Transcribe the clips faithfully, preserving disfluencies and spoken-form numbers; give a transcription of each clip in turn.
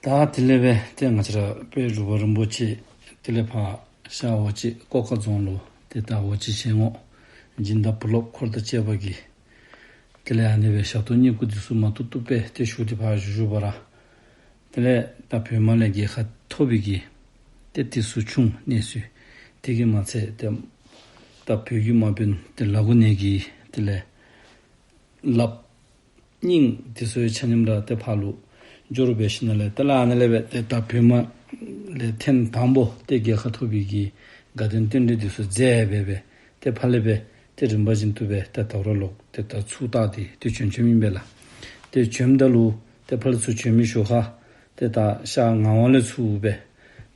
ད་དེ་ལས་སྦེ་ཏེ་ང་བཅས་ར་དཔལ་འབྲུག་པ་རིན་པོ་ཆེ་དེ་ལས་ཕར་ཤར་ཝ་ཅན་ཀོ་ཁ་རྫོང་ལུ་ཏེ་ད་ཝ་ཅན་ཆེན་མོ་སྦྱིན་བདག་བུ་སློབ་འཁོར་དང་བཅས་པ་གིས་དེ་ལས་ཨ་ནི་སྦེ་ཞབས་ཏོག་བསྙེན་བཀུར་འདི་ཚུ་མ་བཏུབ་བཏུབ་སྦེ་ཏེ་ཞུ་སྟེ་ཕར་བཞུགས་བཞུགས་པ་ར། དེ་ལས་ད་བོད་དམག་ལས་རྒྱལ་ཁ་ཐོབ་པའི་གི་ཏེ་དུས་ཚོད་བྱུང་གནས་ཚུལ་དེ་གིས་མ་ཚད་ཏེ་ད་བོད་ཀྱི་དམག་དཔོན་ཏེ་ལ་དགུ་ནས་ཀྱི་དེ་ལས་ལགཔ་སྙིང་འདི་ཚུ་ཡང་ཆ་མཉམ་ར་ཏེ་ཕར་ལུ་འབྱོར་འབད་ཞིནམ་ལས་ཏེ་ལ་ཨ་ནི་ལས་སྦེ་ཏེ་ད་བོད་དམག་ལས་ཐེངས་དང་པོ་ཏེ་རྒྱལ་ཁ་ཐོབ་པའི་གི་དགའ་སྟོན་རྟེན་འབྲེལ་འདི་ཚུ་མཛད་སྦེ་སྦེ་ཏེ་ཕར་ལས་སྦེ་ཏེ་རིམ་པ་བཞིན་དུ་སྦེ་ཏེ་ད་རུང་ལོག་ཏེ་ད་ཚུར་བལྟ་སྟེ་ཏེ་བྱོན་བྱོནམ་ཨིན་པས་ལགས། ཏེ་བྱོནམ་ད་ལུ་ཏེ་ཕར་ལས་ཚུར་བྱོན་མི་ཞོར་ཁར་ཏེ་ད་ཤར་ངག་དབང་ལས་ཚུར་སྦེ་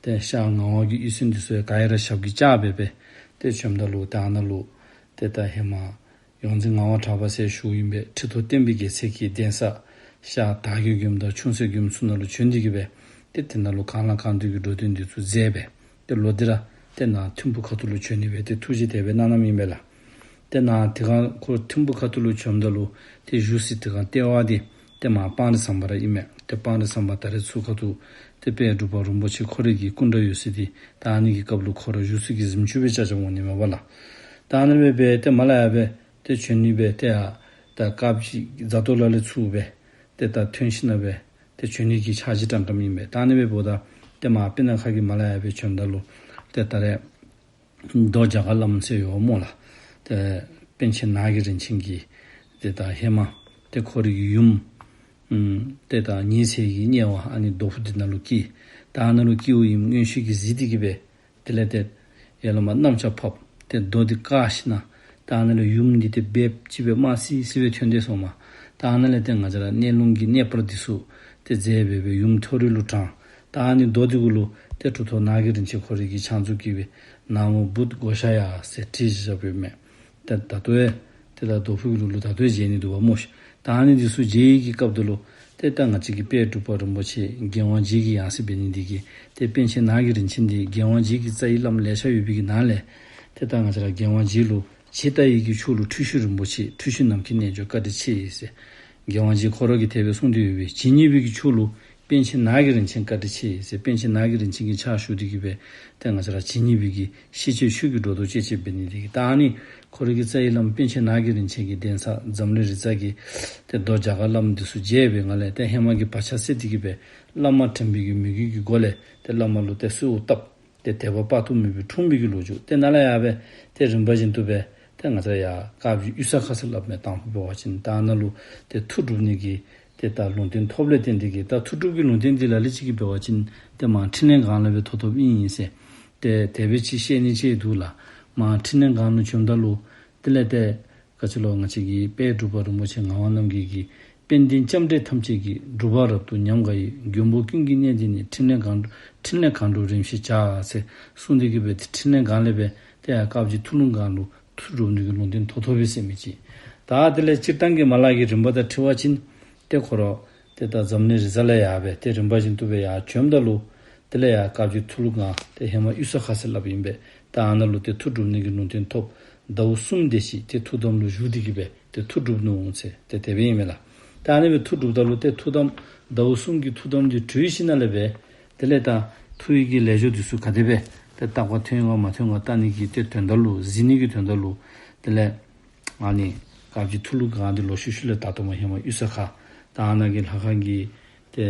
ཏེ་ཤར་ངག་དབང་གི་གཡུས་ཚན་འདི་ཚུ་ཡང་ག་ར་ཞབས་ཀྱིས་བཅགས་སྦེ་སྦེ་ཏེ་བྱོནམ་ད་ལུ་ཏེ་ཨ་ནཱ་ལུ་ཏེ་ད་ཧེ་མ་ཡོངས་འཛིན་ངག་དབང་གྲགས་པ་ཟེར་ཞུཝ་ཨིན་པས། ཁྲི་ཐོག་བསྟན་པའི་རྒྱལ་མཚན་གྱི་གདན་ས་ཤར་དར་རྒྱས་མགོནམ་དང་ཆུང་སེ་མགོནམ་ཚུ་ནང་ལུ་བྱོན་ཏེ་གིས་སྦེ་ཏེ་དེ་ནང་ལུ་གང་ལ་གང་འདུལ་གྱི་འགྲོ་དོན་འདི་ཚུ་མཛད་སྦེ་ཏེ་ལོག་སྟེ་ར་ཏེ་ནཱ་ཐིམ་ཕུག་ཁ་ཐུག་ལུ་བྱོན་ནི་སྦེ་ཏེ་ཐུགས་བཞེད་དེ་སྦེ་གནང་གནངམ་ཨིན་པས་ལགས། ཏེ་ནཱ་དེ་སྒང་ཁོ་ཐིམ་ཕུག་ཁ་ཐུག་ལུ་བྱོནམ་ད་ལུ་ཏེ་བཞུགས་ས་དེ་སྒང་ལྟེ་བ་འདི་ཏེ་མར་སྤང་རི་ཟམ་པ་ར་ཨིན་མས། ཏེ་སྤང་རི་ཟམ་པ་ད་རེས་ཚུར་ཁ་ཐུག་ཏེ་དཔལ་འབྲུག་པ་རིན་པོ་ཆེ་ཁོ་རའི་གི་སྐུ་འདྲ་ཡོད་ས་འདི་ད་ཨ་ནི་གི་སྐབས་ལུ་ཁོ་ར་བཞུགས་ས་གི་གཟིམ་ཅུང་སྦེ་རྐྱབ་རྐྱབ་འོང་ནི་མས་པ་ལགས། ད་ཨ་ནི་སྦེ་སྦེ་ཏེ་མར་ལས་ཡར་སྦེ་ཏེ་བྱོན་ནི་སྦེ་ཏེ་ཡར་ད་དཀར་སྦྱིས་རྫ་སྟོད་ལ་ལས་ཚུར་སྦེ་ཏེ་ད་ཐོན་ཞིནམ་སྦེ་ཏེ་བྱོན་ནི་གི་འཆར་གཞི་བཀྲམ་བཀྲམ་ཨིན་པས། ད་ཨ་ནི་སྦེ་འབདཝ་ད་ཏེ་མར་སྤུ་ན་ཁ་གི་མར་ལས་ཡར་སྦེ་བྱོནམ་ད་ལུ་ཏེ་ད་རེས་རྡོ་རྒྱ་གར་བླམ་ཟེར་ཡོད་སྨོ་ལགས། ཏེ་པཎ་ཆེན་ནགས་ཀྱི་རིན་ཆེན་གྱིས་ཏེ་ད་ཧེ་མ་ཏེ་ཁོ་རའི་གི་ཡུམ་ཨམ་ཏེ་ད་ཉི་ཚེ་གི་དམྱལ་བ་ཨ་ནི་རྡོ་ཕུང་འདི་ནང་ལུ་སྐྱེས། ད་ཨ་ནཱ་ལུ་སྐྱེཝ་ཨིནམ་མངོན་ཤེས་ཀྱིས་གཟིགས་ཏེ་གིས་སྦེ་དེ་ལས་ཏེ་ཡར་ལས་མར་གནམ་ལྕགས་ཕབ་སྟེ་རྡོ་འདི་བཀག་ཞིནམ་ད་ཨ་ནཱ་ལས་ཡུམ་འདི་ཏེ་འབེབས་ཅིག་སྦེ་དམར་སི་སི་སྦེ་ཐོན་ཏེ་སོང་མས། ད་ཨ་ནཱ་ལས་ཏེ་ང་བཅས་ར་གནས་ལུང་གི་གནས་སྤར་འདི་ཚུ་ཏེ་མཛད་སྦེ་སྦེ་ཡུམ་མཐོ་རིས་ལུ་དྲངས། ད་ཨ་ནི་རྡོ་འདི་གུ་ལུ་ཏེ་གྲུབ་ཐོབ་ནགས་ཀྱི་རིན་ཆེན་ཁོ་རའི་གི་ཕྱག་མཛུབ་ཀྱིས་སྦེ་ན་མོ་བུདྡྷ་གྷོ་ཥ་ཡ་ཟེར་བྲིས་བཞག་སྦེ་མས། ཏེ་ད་ལྟོ་ཡང་ཏེ་ད་རྡོ་ཕུང་གི་ལུགས་ལུ་ད་ལྟོ་ཡང་མཇལ་ནི་འདུག་པ་སྨོ་ཤིག། ད་ཨ་ནི་འདི་ཚུ་མཇལ་བའི་གི་སྐབས་འདི་ལུ་ཏེ་ད་ང་བཅས་ཀྱི་དཔལ་འབྲུག་པ་རིན་པོ་ཆེ་རྒྱལ་དབང་རྗེ་གི་ཡང་སྲིད་འབད་ནི་འདི་གིས་ཏེ་པཎ་ཆེན་ནགས་ཀྱི་རིན་ཆེན་འདི་རྒྱལ་དབང་རྗེ་གི་རྩ་བའི་བླམ་ལེ་ཤ་ཡོད་པའི་གི་ནང་ལས་ཏེ་ད་ང་བཅས་ར་རྒྱལ་དབང་རྗེ་ལུ་ཇི་ལྟ་བའི་གི་ཕྱོགས་ལུ་འཁྲུལ་ཞིག་རིན་པོ་ཆེ་འཁྲུལ་ཞིག་ནམ་མཁའི་རྣལ་འབྱོར་བཀའ་དྲིན་ཆེ་ཟེར་རྒྱལ་དབང་རྗེ་ཁོ་ར་གིས་དེ་སྦེ་གསུངས་ཏེ་ཡོད་པས། ཇི་སྙེད་པའི་གི་ཕྱོགས་ལུ་པཎ་ཆེན་ནགས་ཀྱི་རིན་ཆེན་བཀའ་དྲིན་ཆེ་ཟེར་པཎ་ཆེན་ནགས་ཀྱི་རིན་ཆེན་གྱི་ཕྱག་ཞུ་སྟེ་གིས་སྦེ་ཏེ་ང་བཅས་ར་ཇི་སྙེད་པའི་གི་ཤེས་བྱའི་ཆོས་ཀྱི་སྒྲོ་འདོགས་བཅད་བཅདཔ་འབད་ནི་འདི་གིས་ད་ཨ་ནི་ཁོ་རའི་གི་རྩ་བའི་བླམ་པཎ་ཆེན་ནགས་ཀྱི་རིན་ཆེན་གྱི་གདན་ས་འཛམ་གླིང་རི་རྩ་གི་ཏེ་རྡོ་རྒྱ་གར་བླམ་འདི་ཚུ་མཇལ་བའི་ངང་ལས་ཏེ་ཧེ་མ་གི་བག་ཆགས་སད་དེ་གིས་སྦེ་བླ་མ་དྲན་པའི་གི་མོས་གུས་ཀྱི་སྒོ་ལས་ཏེ་བླ་མ་ལུ་ཏེ་གསོལཝ་བཏབ། ཏེ་དད་པ་དཔག་ཏུ་མེད་པའི་འཁྲུངས་པའི་གི་ལོ་རྒྱུས། ཏེ་ནཱ་ལས་ཡར་སྦེ་ཏེ་རིམ་པ་བཞིན་དུ་སྦེ་ཏེ་ང་བཅས་ཡར་དཀར་སྦྱིས་གཡུས་གསར་ཁ་ཟེར་སླབ་མི་དང་ཕུ་འབད་བ་ཅིན་ད་ནཱ་ལུ་ཏེ་མཐུ་སྒྲུབ་ནི་གི་ཏེ་ད་ལུང་བསྟན་ཐོབ་ལས་བརྟེན་ཏེ་གིས་ད་མཐུ་སྒྲུབ་ཀྱི་ལུང་བསྟན་འདི་ལ་ལུ་ཅིག་གིས་འབད་བ་ཅིན་ཏེ་མར་འཕྲིན་ལས་སྒང་ལས་སྦེ་ཐོབ་ཐོབཔ་ཨིན་ཨིན་ཟེར་ཏེ་དེ་སྦེ་ཅིག་བཤད་ནི་ཅིག་འདུག་ལགས། མར་འཕྲིན་ལས་སྒང་ལུ་བྱོནམ་ད་ལུ་དེ་ལས་ཏེ་ག་ཅི་ལོ་ང་བཅས་ཀྱི་དཔལ་འབྲུག་པ་རིན་པོ་ཆེ་ངག་དབང་རྣམ་རྒྱལ་གྱིས་དཔལ་ལྡན་ལྕམ་དྲལ་ཐམས་ཅད་ཀྱིས། འབྲུག་པ་རབ་ཏུ་ཉམས་དགའ་ཡི། མགོན་པོ་ཀུན་གྱི་གནས་འདི་ནི། འཕྲིན་ལས་གང་འཕྲིན་ལས་གང་འགྲུབ་རིམ་བཞིན་བྱ། ཟེར་གསུངས་ཏེ་གིས་སྦེ་ཏེ་འཕྲིན་ལས་སྒང་ལས་སྦེ་ཏེ་ཡར་དཀར་སྦྱིས་མཐུ་ལུང་སྒང་ལུ་མཐུ་སྒྲུབ་ནི་གི་ལུང་བསྟན་ཐོབ་ཐོབ་པས་ཟེར་མི་ཅིག། ད་དེ་ལས་སྤྱིར་བཏང་གི་མ་ལག་གི་རིམ་པ་དང་འཁྲིལ་བ་ཅིན་ཏེ་ཁོ་ར་ཏེ་ད་འཛམ་གླིང་རི་རྩ་ལས་ཡར་སྦེ་ཏེ་རིམ་པ་བཞིན་དུ་སྦེ་ཡར་བྱོནམ་ད་ལུ་དེ་ལས་ཡར་དཀར་སྦྱིས་མཐུ་ལུང་སྒང་ཏེ་ཧེ་མ་གཡུས་གསར་ཁ་ཟེར་སླབ་ཨིན་པས། ད་ཨ་ནཱ་ལུ་ཏེ་མཐུ་སྒྲུབ་ནི་གི་ལུང་བསྟན་ཐོབ། ཟླཝ་གསུམ་དེ་ཅིག་ཏེ་ཐུགས་དམ་ལུ་བཞུགས་ཏེ་གིས་སྦེ་ཏེ་མཐུ་སྒྲུབ་ནུག་ཟེར་ཏེ་དེ་སྦེ་ཨིན་མས་ལགས། ད་ཨ་ནི་སྦེ་མཐུ་སྒྲུབ་ད་ལུ་ཏེ་ཐུགས་དམ་ཟླཝ་གསུམ་གྱི་ཐུགས་དམ་འདི་གྲོལ་ཞིནམ་ལས་སྦེ་དེ་ལས་ད་མཐུ་ཡི་གི་ལས་སྦྱོར་འདི་ཚུ་ག་དེ་སྦེ་ཏེ་བརྟག་པ་ཐོན་ཡོད་ག་མ་ཐོན་ག་བལྟ་ནི་གི་ཏེ་དོན་དག་ལུ་གཟིགས་ནི་གི་དོན་དག་ལུ་དེ་ལས་ཨ་ནི་དཀར་སྦྱིས་མཐུ་ལུང་སྒང་འདི་ལོག་ཤུལ་ཤུལ་ལས་ད་ལྟོ་མར་ཧེ་མ་གཡུས་གསར་ཁ་ད་ཨ་ནཱ་གི་ལྷ་ཁང་གི་ཏེ་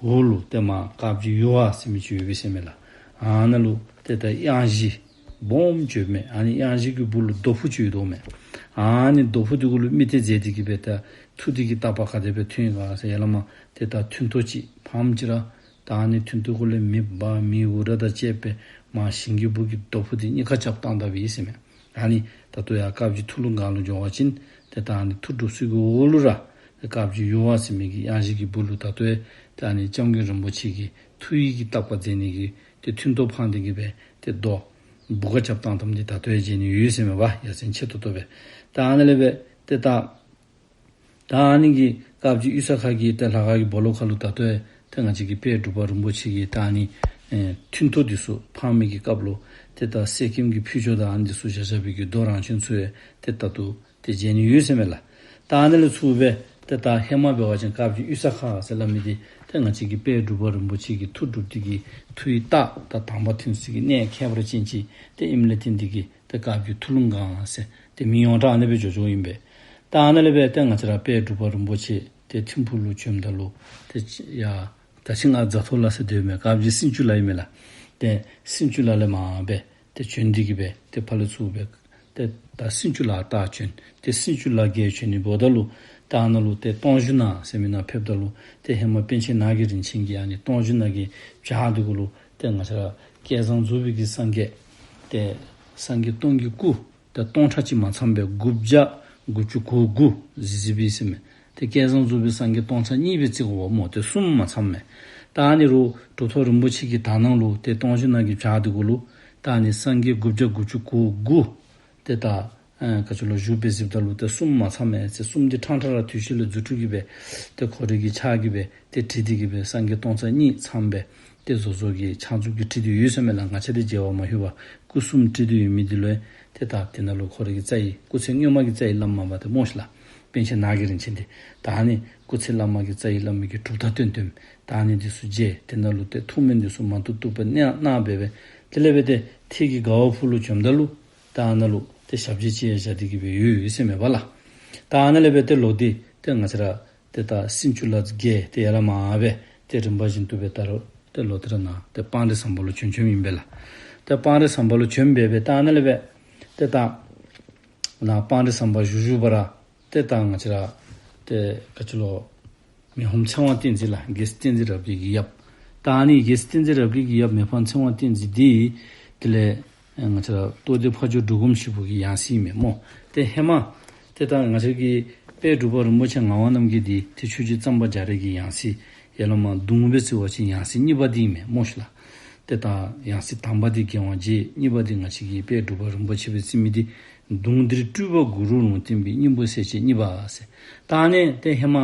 འོག་ལུ་ཏེ་མར་དཀར་སྦྱིས་ཡུ་བ་ཟེར་མི་ཅིག་ཡོད་པས་ཟེར་མས་ལགས། ཨ་ནཱ་ལུ་ཏེ་ད་གཡང་གཞི་སྦོམ་ཅིག་ཡོད་མས། ཨ་ནི་གཡང་གཞི་གི་སྦུག་ལུ་རྡོ་ཕུང་ཅིག་ཡོད་དོ་མས། ཨ་ནི་རྡོ་ཕུང་འདི་གུ་ལུ་དམིགས་གཏད་མཛད་དེ་གིས་སྦེ་ད་མཐུ་འདི་གི་བརྟག་པ་ག་དེ་སྦེ་ཐོན་ཡོད་ག་ཟེར་ཡར་ལས་མར་ཏེ་ད་ཐུན་གཏོར་ཅིག་ཕངམ་ཅིག་ར་ད་ཨ་ནི་ཐུན་གཏོར་གུ་ལས་མེ་འབར་མེ་འུར་ར་དང་བཅས་པའི་མར་ཞིང་གི་སྦུག་གི་རྡོ་ཕུང་འདི་གཉིས་ཀ་རྐྱབ་བཏང་ད་པས་ཟེར་མས། ཨ་ནི་ད་ལྟོ་ཡར་དཀར་སྦྱིས་མཐུ་ལུང་སྒང་ལུ་འགྱོ་བ་ཅིན་ཏེ་ད་ཨ་ནི་མཐུ་སྒྲུབ་ས་གི་འོག་ལུ་ར་ཏེ་དཀར་སྦྱིས་ཡུ་བ་ཟེར་མི་གི་གཡང་གཞི་གི་སྦུག་ལུ་ད་ལྟོ་ཡང་ཏེ་ཨ་ནི་སྐྱབས་མགོན་རིན་པོ་ཆེ་གིས་མཐུ་ཡི་གི་བརྟག་པ་མཛད་ནི་གི་ཏེ་ཐུན་གཏོར་ཕངས་ཏེ་གིས་སྦེ་ཏེ་རྡོ་སྦུག་ཁར་རྐྱབ་བཏང་བཏངམ་འདི་ད་ལྟོ་ཡང་མཇལ་ནི་ཡོད་ཟེར་མས་པ། ཡ་མཚན་ཆེ་ཏོག་ཏོ་སྦེ། ད་ཨ་ནཱ་ལས་སྦེ་ཏེ་ད་ད་ཨ་ནི་གི་དཀར་སྦྱིས་གཡུས་གསར་ཁ་གི་ཏེ་ལྷ་ཁང་གི་སྦོ་ལོགས་ཁ་ལུ་ད་ལྟོ་ཡང་ཏེ་ང་བཅས་ཀྱི་དཔལ་འབྲུག་པ་རིན་པོ་ཆེ་གིས་ད་ཨ་ནི་ཨེ་ཐུན་གཏོར་འདི་ཚུ་ཕངས་མི་གི་སྐབས་ལུ་ཏེ་ད་གསེར་སྐྱེམས་ཀྱི་ཕུད་ཆོག་དང་ཨ་ནི་འདི་ཚུ་བཞག་བཞག་པའི་གི་རྡོ་རང་བྱོན་ཚུ་ཡང་ཏེ་ད་ལྟོ་ཏེ་མཇལ་ནི་ཡོད་ཟེར་མས་ལགས། ད་ཨ་ནི་ལས་ཚུར་སྦེ་ཏེ་ད་ཧེ་མ་འབད་བ་ཅིན་དཀར་སྦྱིས་གཡུས་གསར་ཁ་ཟེར་སླབ་མི་འདི་ ཏེ་ང་བཅས་ཀྱི་དཔལ་འབྲུག་པ་རིན་པོ་ཆེ་གི་ཐུགས་སྒྲུབ་སྟེ་གི་ཐུགས་ཀྱི་རྟགས་དང་དམ་པ་ཐོན་ས་གི་གནས་ཁྱད་པར་ཅན་ཅིག་ཏེ་ཨིནམ་ལས་བརྟེན་ཏེ་གི་ཏེ་དཀར་སྦྱིས་ཐུགས་ལུང་སྒང་ཟེར་ཏེ་མིང་ཡོངས་གྲགས་ཨ་ནི་སྦེ་འགྱོ་འགྱོཝ་ཨིན་པས། ད་ཨ་ནཱ་ལས་སྦེ་ཏེ་ང་བཅས་ར་དཔལ་འབྲུག་པ་རིན་པོ་ཆེ་ཏེ་ཐིམ་ཕུག་ལུ་བྱོནམ་ད་ལུ་ཏེ་ཡ་ད་ཅི་ང་རྫ་ཐོག་ལ་ཟེར་སྡོད་མི་དཀར་སྦྱིས་སིན་ཅུ་ལ་ཨིན་མས་ལགས། ཏེ་སིན་ཅུ་ལ་ལས་མར་སྦེ་ཏེ་བྱོན་ཏེ་གི་སྦེ་ཏེ་ཕར་ལས་ཚུར་སྦེ་ཏེ་ད་སིན་ཅུ་ལ་ལྟ་བྱོན། ཏེ་སིན་ཅུ་ལ་བརྒལ་བྱོན་ནི་འབདཝ་ད་ལུ་ད་ཨ་ནཱ་ལུ་ཏེ་སྟོང་བཞུགས་ནང་ཟེར་མི་ནང་ཕེབས་ད་ལུ་ཏེ་ཧེ་མ་པཎ་ཆེན་ནགས་ཀྱི་རིན་ཆེན་གྱིས་ཨ་ནི་སྟོང་བཞུགས་ནང་གི་བྱག་འདི་གུ་ལུ་ཏེ་ང་བཅས་ར་བསྐལ་བཟང་རྫོགས་པའི་གི་སངས་རྒྱས་ཏེ་སངས་རྒྱས་སྟོང་གི་སྐུ་ཏེ་སྟོང་ཕྲག་གཅིག་མ་ཚངམ་སྦེ་དགུ་བརྒྱ་དགུ་བཅུ་གོ་དགུ་གཟིགས་གཟིགསཔ་ཨིན་ཟེར་མས། ཏེ་བསྐལ་བཟང་རྫོགས་པའི་སངས་རྒྱས་སྟོང་ཕྲག་གཉིས་སྦེ་བརྩི་དགོ་པས་སྨོ། ཏེ་གསུམ་མ་ཚངམ་མས། ད་ཨ་ནི་རུང་གྲུབ་ཐོབ་རིན་པོ་ཆེ་གི་དག་སྣང་ལུ་ཏེ་སྟོང་བཞུགས་ནང་གི་བྱག་འདི་གུ་ལུ་ད་ཨ་ནི་སངས་རྒྱས་དགུ་བརྒྱ་དགུ་བཅུ་གོ་དགུ་ཏེ་ད་ཨ་ག་ཅི་ལོ་བཞུགས་སྦེ་གཟིགསཔ་ད་ལུ་ཏེ་གསུམ་མ་ཚངམ་མས་ཟེར། གསུམ་འདི་ཕྲང་ཕྲང་ར་དུས་ཤིག་ལུ་རྫུ་འཕྲུལ་གྱིས་སྦེ་ཏེ་ཁོ་རའི་གི་ཕྱག་གིས་སྦེ་ཏེ་བྲིས་ཏེ་གི་སྦེ་སངས་རྒྱས་སྟོང་ཕྲག་གཉིས་ཚངམ་སྦེ་ཏེ་བཟོ་བཟོཝ་གི་ཕྱག་མཛུབ་ཀྱིས་བྲིས་ཏེ་ཡོད་ཟེར་མས་ལགས། ང་བཅས་འདི་མཇལ་བར་མ་ལྷོད་པར་སྐུ་གསུམ་བྲིས་ཏེ་ཡོད་མི་འདི་ལུ་ཏེ་ད་དེ་ནང་ལུ་ཁོ་རའི་གི་རྩ་བའི་སྐུ་ཚེ་སྔོན་མ་གི་རྩ་བའི་བླ་མ་མ་ཏེ་སྨོ་ཤིག་ལགས། པཎ་ཆེན་ནགས་ཀྱི་རིན་ཆེན་འདི། ད་ཨ་ནི་སྐུ་ཚེ་བླ་མ་གི་རྩ་བའི་བླ་མ་གི་གྲུབ་རྟགས་སྟོན་སྟོནམ་ད་ཨ་ནི་འདི་ཚུ་མཇལ། དེ་ནང་ལུ་ཏེ་ཐུགས་སྨོན་འདི་ཚུ་མ་བཏུབ་བཏུབ་སྦེ་གནང་གནང་སྦེ་སྦེ་དེ་ལས་སྦེ་ཏེ་ཐེད་ཀྱི་དགའ་བ་ཕུག་ལུ་བྱོནམ་ད་ལུ་ད་ཨ་ནཱ་ལུ་ཏེ་ཞབས་རྗེས་ཅིག་ཡང་བཞག་སྟེ་གི་སྦེ་ཡོད་ཡོད་ཟེར་མས་པ་ལགས། ད་ཨ་ནཱ་ལས་སྦེ་ཏེ་ལོག་སྟེ་ཏེ་ང་བཅས་ར་ཏེ་ད་སིན་ཅུ་ལ་བརྒལ་ཏེ་ཡར་ལས་མར་སྦེ་ཏེ་རིམ་པ་བཞིན་དུ་སྦེ་ད་རུང་ཏེ་ལོག་སྟེ་ར་ནཱ་ཏེ་སྤང་རི་ཟམ་པ་ལུ་བྱོན་བྱོནམ་ཨིན་པས་ལགས། ཏེ་སྤང་རི་ཟམ་པ་ལུ་བྱོན་སྦེ་སྦེ་ད་ཨ་ནཱ་ལས་སྦེ་ཏེ་ད་ནཱ་སྤང་རི་ཟམ་པ་བཞུགས་བཞུགས་པ་ར་ཏེ་ད་ང་བཅས་ར་ཏེ་ག་ཅི་ལོ་མི་ཕམ་ཚེ་དབང་བསྟན་འཛིན་ལགས། རྒྱལ་སྲས་བསྟན་འཛིན་རབ་རྒྱས་ཀྱི་ཡབ། ད་ཨ་ནི་རྒྱལ་སྲས་བསྟན་འཛིན་རབ་རྒྱས་ཀྱི་ཡབ་མི་ཕམ་ཚེ་དབང་བསྟན་འཛིན་འདི་དེ་ལས་ང་བཅས་ར་རྟོགས་ལྡན་ཕ་ཇོ་འབྲུག་སྒོམ་ཞིག་པོ་གི་ཡང་སྲིད་ཨིན་མས་སྨོ། ཏེ་ཧེ་མ་ཏེ་ད་ང་བཅས་ཀྱི་དཔལ་འབྲུག་པ་རིན་པོ་ཆེ་ངག་དབང་རྣམ་རྒྱལ་འདི་ཏེ་ཆོས་རྗེ་གཙང་པ་རྒྱ་རས་ཀྱི་ཡང་སྲིད་ཡ་ལ་མ་གདུང་སྦེ་བརྩི་བ་ཅིན་ཡང་སྲིད་གཉིས་པ་འདི་ཨིན་མས་སྨོ་ཤིག་ལགས། ཏེ་ད་ཡང་སྲིད་དང་པ་འདི་རྒྱལ་དབང་རྗེ། གཉིས་པ་འདི་ང་བཅས་ཀྱི་དཔལ་འབྲུག་པ་རིན་པོ་ཆེ་སྦེ་བརྩི་མི་འདི་གདུང་འདིར་སྤྲུལ་པ་གུ་རུ་ལུང་བསྟན་པའི་སྙིང་པོ་གསལ་བྱེད་གཉིས་པ་ཟེར། ད་ཨ་ནི་ཏེ་ཧེ་མ་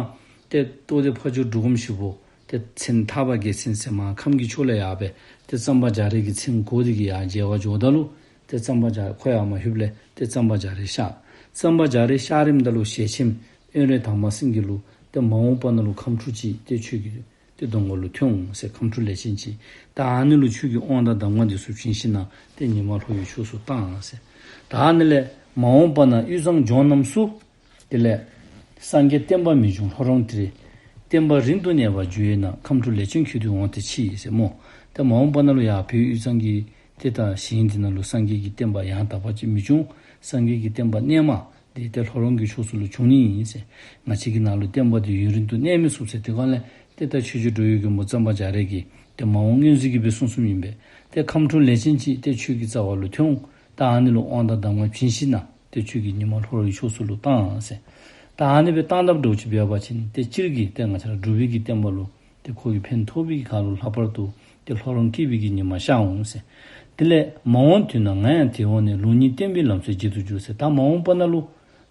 ཏེ་རྟོགས་ལྡན་ཕ་ཇོ་འབྲུག་སྒོམ་ཞིག་པོ་ཏེ་མཚན་ཐར་པ་རྒྱལ་མཚན་ཟེར་མར་ཁམས་ཀྱི་ཕྱོགས་ལས་ཡར་སྦེ་ཏེ་གཙང་པ་རྒྱ་རས་ཀྱི་མཚན་གོ་སྟེ་གི་ཡར་མཇལ་བར་འགྱོཝ་ད་ལུ་ཏེ་གཙང་པ་རྒྱ་ཁོ་ཡར་མ་ལྷོདཔ་ལས་ཏེ་གཙང་པ་རྒྱ་རས་གཤགས། གཙང་པ་རྒྱ་རས་གཤགས་རནམ་ད་ལུ་ཞལ་ཆེམས་དབོན་རས་དར་མ་སེང་གེ་ལུ་ཏེ་མ་འོངས་པ་ནང་ལུ་ཁམས་ཕྲུག་ཅིག་ཏེ་ཁྱོད་ཀྱི་ཏེ་གདོང་ཁ་ལུ་ཐོན་འོང་ཟེར། ཁམས་ཕྲུག་ལས་ཅན་ཅིག། ད་ཨ་ནི་ལུ་ཁྱོད་ཀྱིས་དབང་དང་གདམས་ངག་འདི་ཚུ་བྱིན་ཞིནམ་ལས་ཏེ་ཉི་མ་ལྷོ་ཡི་ཕྱོགས་སུ་བཏང་ཟེར། ད་ཨ་ནི་ལས་མ་འོངས་པ་ན་དབུས་གཙང་ལྗོངས་རྣམས་སུ་དེ་ལས་སངས་རྒྱས་བསྟན་པ་མི་འབྱུང་ལྷོ་རོང་དེར། བསྟན་པ་རིང་དུ་གནས་པར་འགྱུར་བས་ན། ཁམས་ཕྲུག་ལས་ཅན་ཁྱོད་འདི་འོང་སྟེ་མཆི་ཟེར་སྨོ། ཏེ་མ་འོངས་པ་ནང་ལུ་ཡར་བོད་དབུས་གཙང་གི་ཏེ་ད་ཞིང་འདི་ནང་ལུ་སངས་རྒྱས་ཀྱི་བསྟན་པ་ཡང་དག་པ་ཅིག་མི་འབྱུང་། སངས་རྒྱས་ཀྱི་བསྟན་པ་རྣལ་མ་འདི་ཏེ་ལྷོ་རོང་གི་ཕྱོགས་སུ་ལུ་འབྱུང་ནི་ཨིན་ཟེར། ང་བཅས་ཀྱི་ནང་ལུ་བསྟན་པ་འདི་ཡུན་རིང་དུ་གནས་མི་ཚུགས་ཟེར། དེ་སྒང་ལས་ཏེ་ད་ཆོས་རྗེ་འགྲོ་བའི་མགོན་པོ་གཙང་པ་རྒྱ་རས་ཀྱིས་ཏེ་མ་འོངས་མངོན་གཟིགས་ཀྱིས་སྦེ་གསུངས་གསུངསམ་ཨིན་པས། ཏེ་ཁམས་ཕྲུག་ལས་ཅན་ཅིག་ཏེ་ཁྱོད་ཀྱི་རྩ་བ་ལུ་ཐོན་འོང་། ད་ཨ་ནི་ལུ་དབང་དང་གདམས་ངག་བྱིན་ཞིནམ་ལས་ཏེ་ཁྱོད་ཀྱིས་ཉི་མ་ལྷོ་རོང་གི་ཕྱོགས་སུ་ལུ་བཏང་ཟེར། ད་ཨ་ནི་སྦེ་བཏང་དཔ་འདྲཝ་ཅིག་འབད་བ་ཅིན་ཏེ་སྤྱིར་གྱིས་ཏེ་ང་བཅས་ར་འབྲུག་པའི་གི་བསྟན་པ་ལུ་ཏེ་ཁོ་གིས་ཕན་ཐོགས་པའི་གི་ཁར་ལུ་ལྷག་པར་དུ་ཏེ་ལྷོ་རོང་སྐྱིད་པའི་གི་ཉི་མ་ཤར་འོང་ཟེར། དེ་ལས་མ་འོངས་དུས་ན་ང་ཡང་དེར་འོངས་ནས། ལུགས་གཉིས་བསྟན་པའི་ལམ་སྲོལ་འབྱེད་དུ་འགྱུར་ཟེར། ད་མ་འོངས་པ་ནང་ལུ་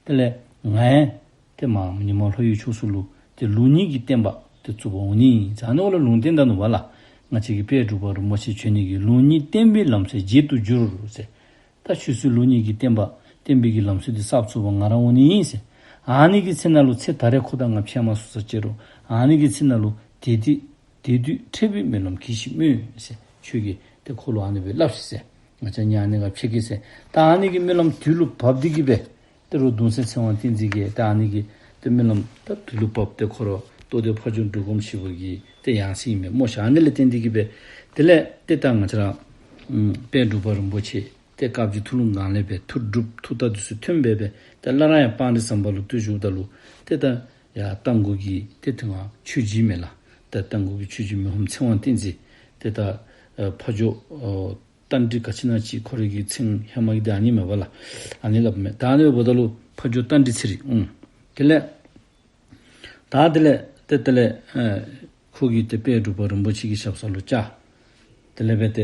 དེ་ལས་ང་ཡང་ཏེ་མར་ཉི་མ་ལྷོ་ཡི་ཕྱོགས་སུ་ལུ་ཏེ་ལུགས་གཉིས་ཀྱི་བསྟན་པ་ཏེ་བཙུགས་པར་འོང་ནི་ཨིན་ཟེར། ཨ་ནི་འོ་ལ་ལུང་བསྟན་ད་ནུག་པ་ལགས། ང་བཅས་ཀྱི་དཔལ་འབྲུག་པ་རིན་པོ་ཆེ་བྱོན་ནི་གི། ལུགས་གཉིས་བསྟན་པའི་ལམ་སྲོལ་འབྱེད་དུ་འགྱུར་ཟེར། ད་ཆོས་སྲིད་ལུགས་གཉིས་ཀྱི་བསྟན་པ་བསྟན་པའི་གི་ལམ་སྲོལ་འདི་གསར་བཙུགས་པར་ང་རང་འོང་ནི་ཨིན་ཟེར། ཨ་ནི་གི་ཚེ་ན་ལུ་ཚེ་ད་རེས་ཁོ་དང་ང་ཕྱད་མ་ཚུགས་ས་ཅི་རུང་ཨ་ནི་གི་ཚེ་ན་ལུ་དེ་དུས་དེ་དུས་འཕྲད་པའི་སྨོན་ལམ་གྱིས་ཤིག་སྨོ་ཟེར། ཁྱོད་ཀྱིས་ཏེ་ཁོ་ལུ་ཨ་ནི་སྦེ་སླབ་ཤིག་ཟེར། ང་བཅས་གཉིས་ཨ་ནི་ཁར་ཕྱད་གེ་ཟེར། ད་ཨ་ནི་གི་སྨོན་ལམ་དུས་ལུ་བབས་ཏེ་གི་སྦེ་ཏེ་རུང་གདུང་སྲས་ཚེ་དབང་བསྟན་འཛིན་གྱིས་ད་ཨ་ནི་གི་ཏེ་སྨོན་ལམ་ད་དུས་ལུ་བབས་ཏེ་ཁོ་ར་རྟོགས་ལྡན་ཕ་ཇོ་འབྲུག་སྒོམ་ཞིག་པོ་གི་ཏེ་ཡང་སྲིད་ཨིན་མས་སྨོ་ཤིག། ཨ་ནི་ལས་བརྟེན་ཏེ་གི་སྦེ་དེ་ལས་ཏེ་ད་ང་བཅས་ར་ཨམ་དཔལ་འབྲུག་པ་རིན་པོ་ཆེ་ཏེ་དཀར་སྦྱིས་ཐུགས་ལུང་སྒང་ལས་སྦེ་ཐུགས་སྒྲུབ་ཐུགས་རྟགས་འདི་ཚུ་ཐོན་སྦེ་སྦེ་ཏེ་སླར་ཡང་སྤང་རི་ཟམ་པ་ལུ་སྡོད་བཞུགསཔ་ད་ལུ་ཏེ་ད་ཡར་རྟ་མགོ་གི་ཏེ་དེ་སྒང་ཆོས་རྗེ་མས་ལགས། ཏེ་རྟ་མགོ་གི་ཆོས་རྗེ་མི་ཕམ་ཚེ་དབང་བསྟན་འཛིན་ཏེ་ད་ཨ་ཕ་ཇོ་ཨོ་རྟ་མགྲིན་ག་ཅི་ཨིན་ན་ཅིག་ཁོ་རའི་གི་མཚན་ཧེ་མ་གི་འདི་ཨ་ནི་མས་པ་ལགས། ཨ་ནི་སླབ་མས། ད་ཨ་ནི་འབདཝ་ད་ལུ་ཕ་ཇོ་རྟ་མགྲིན་ཚེ་རིང་ཨུམ། དེ་ལས་ད་དེ་ལས་ཏེ་དེ་ལས་ཨ་ཁོ་གིས་ཏེ་དཔལ་འབྲུག་པ་རིན་པོ་ཆེ་གི་ཞབས་ས་ལུ་བཅར། དེ་ལས་སྦེ་ཏེ་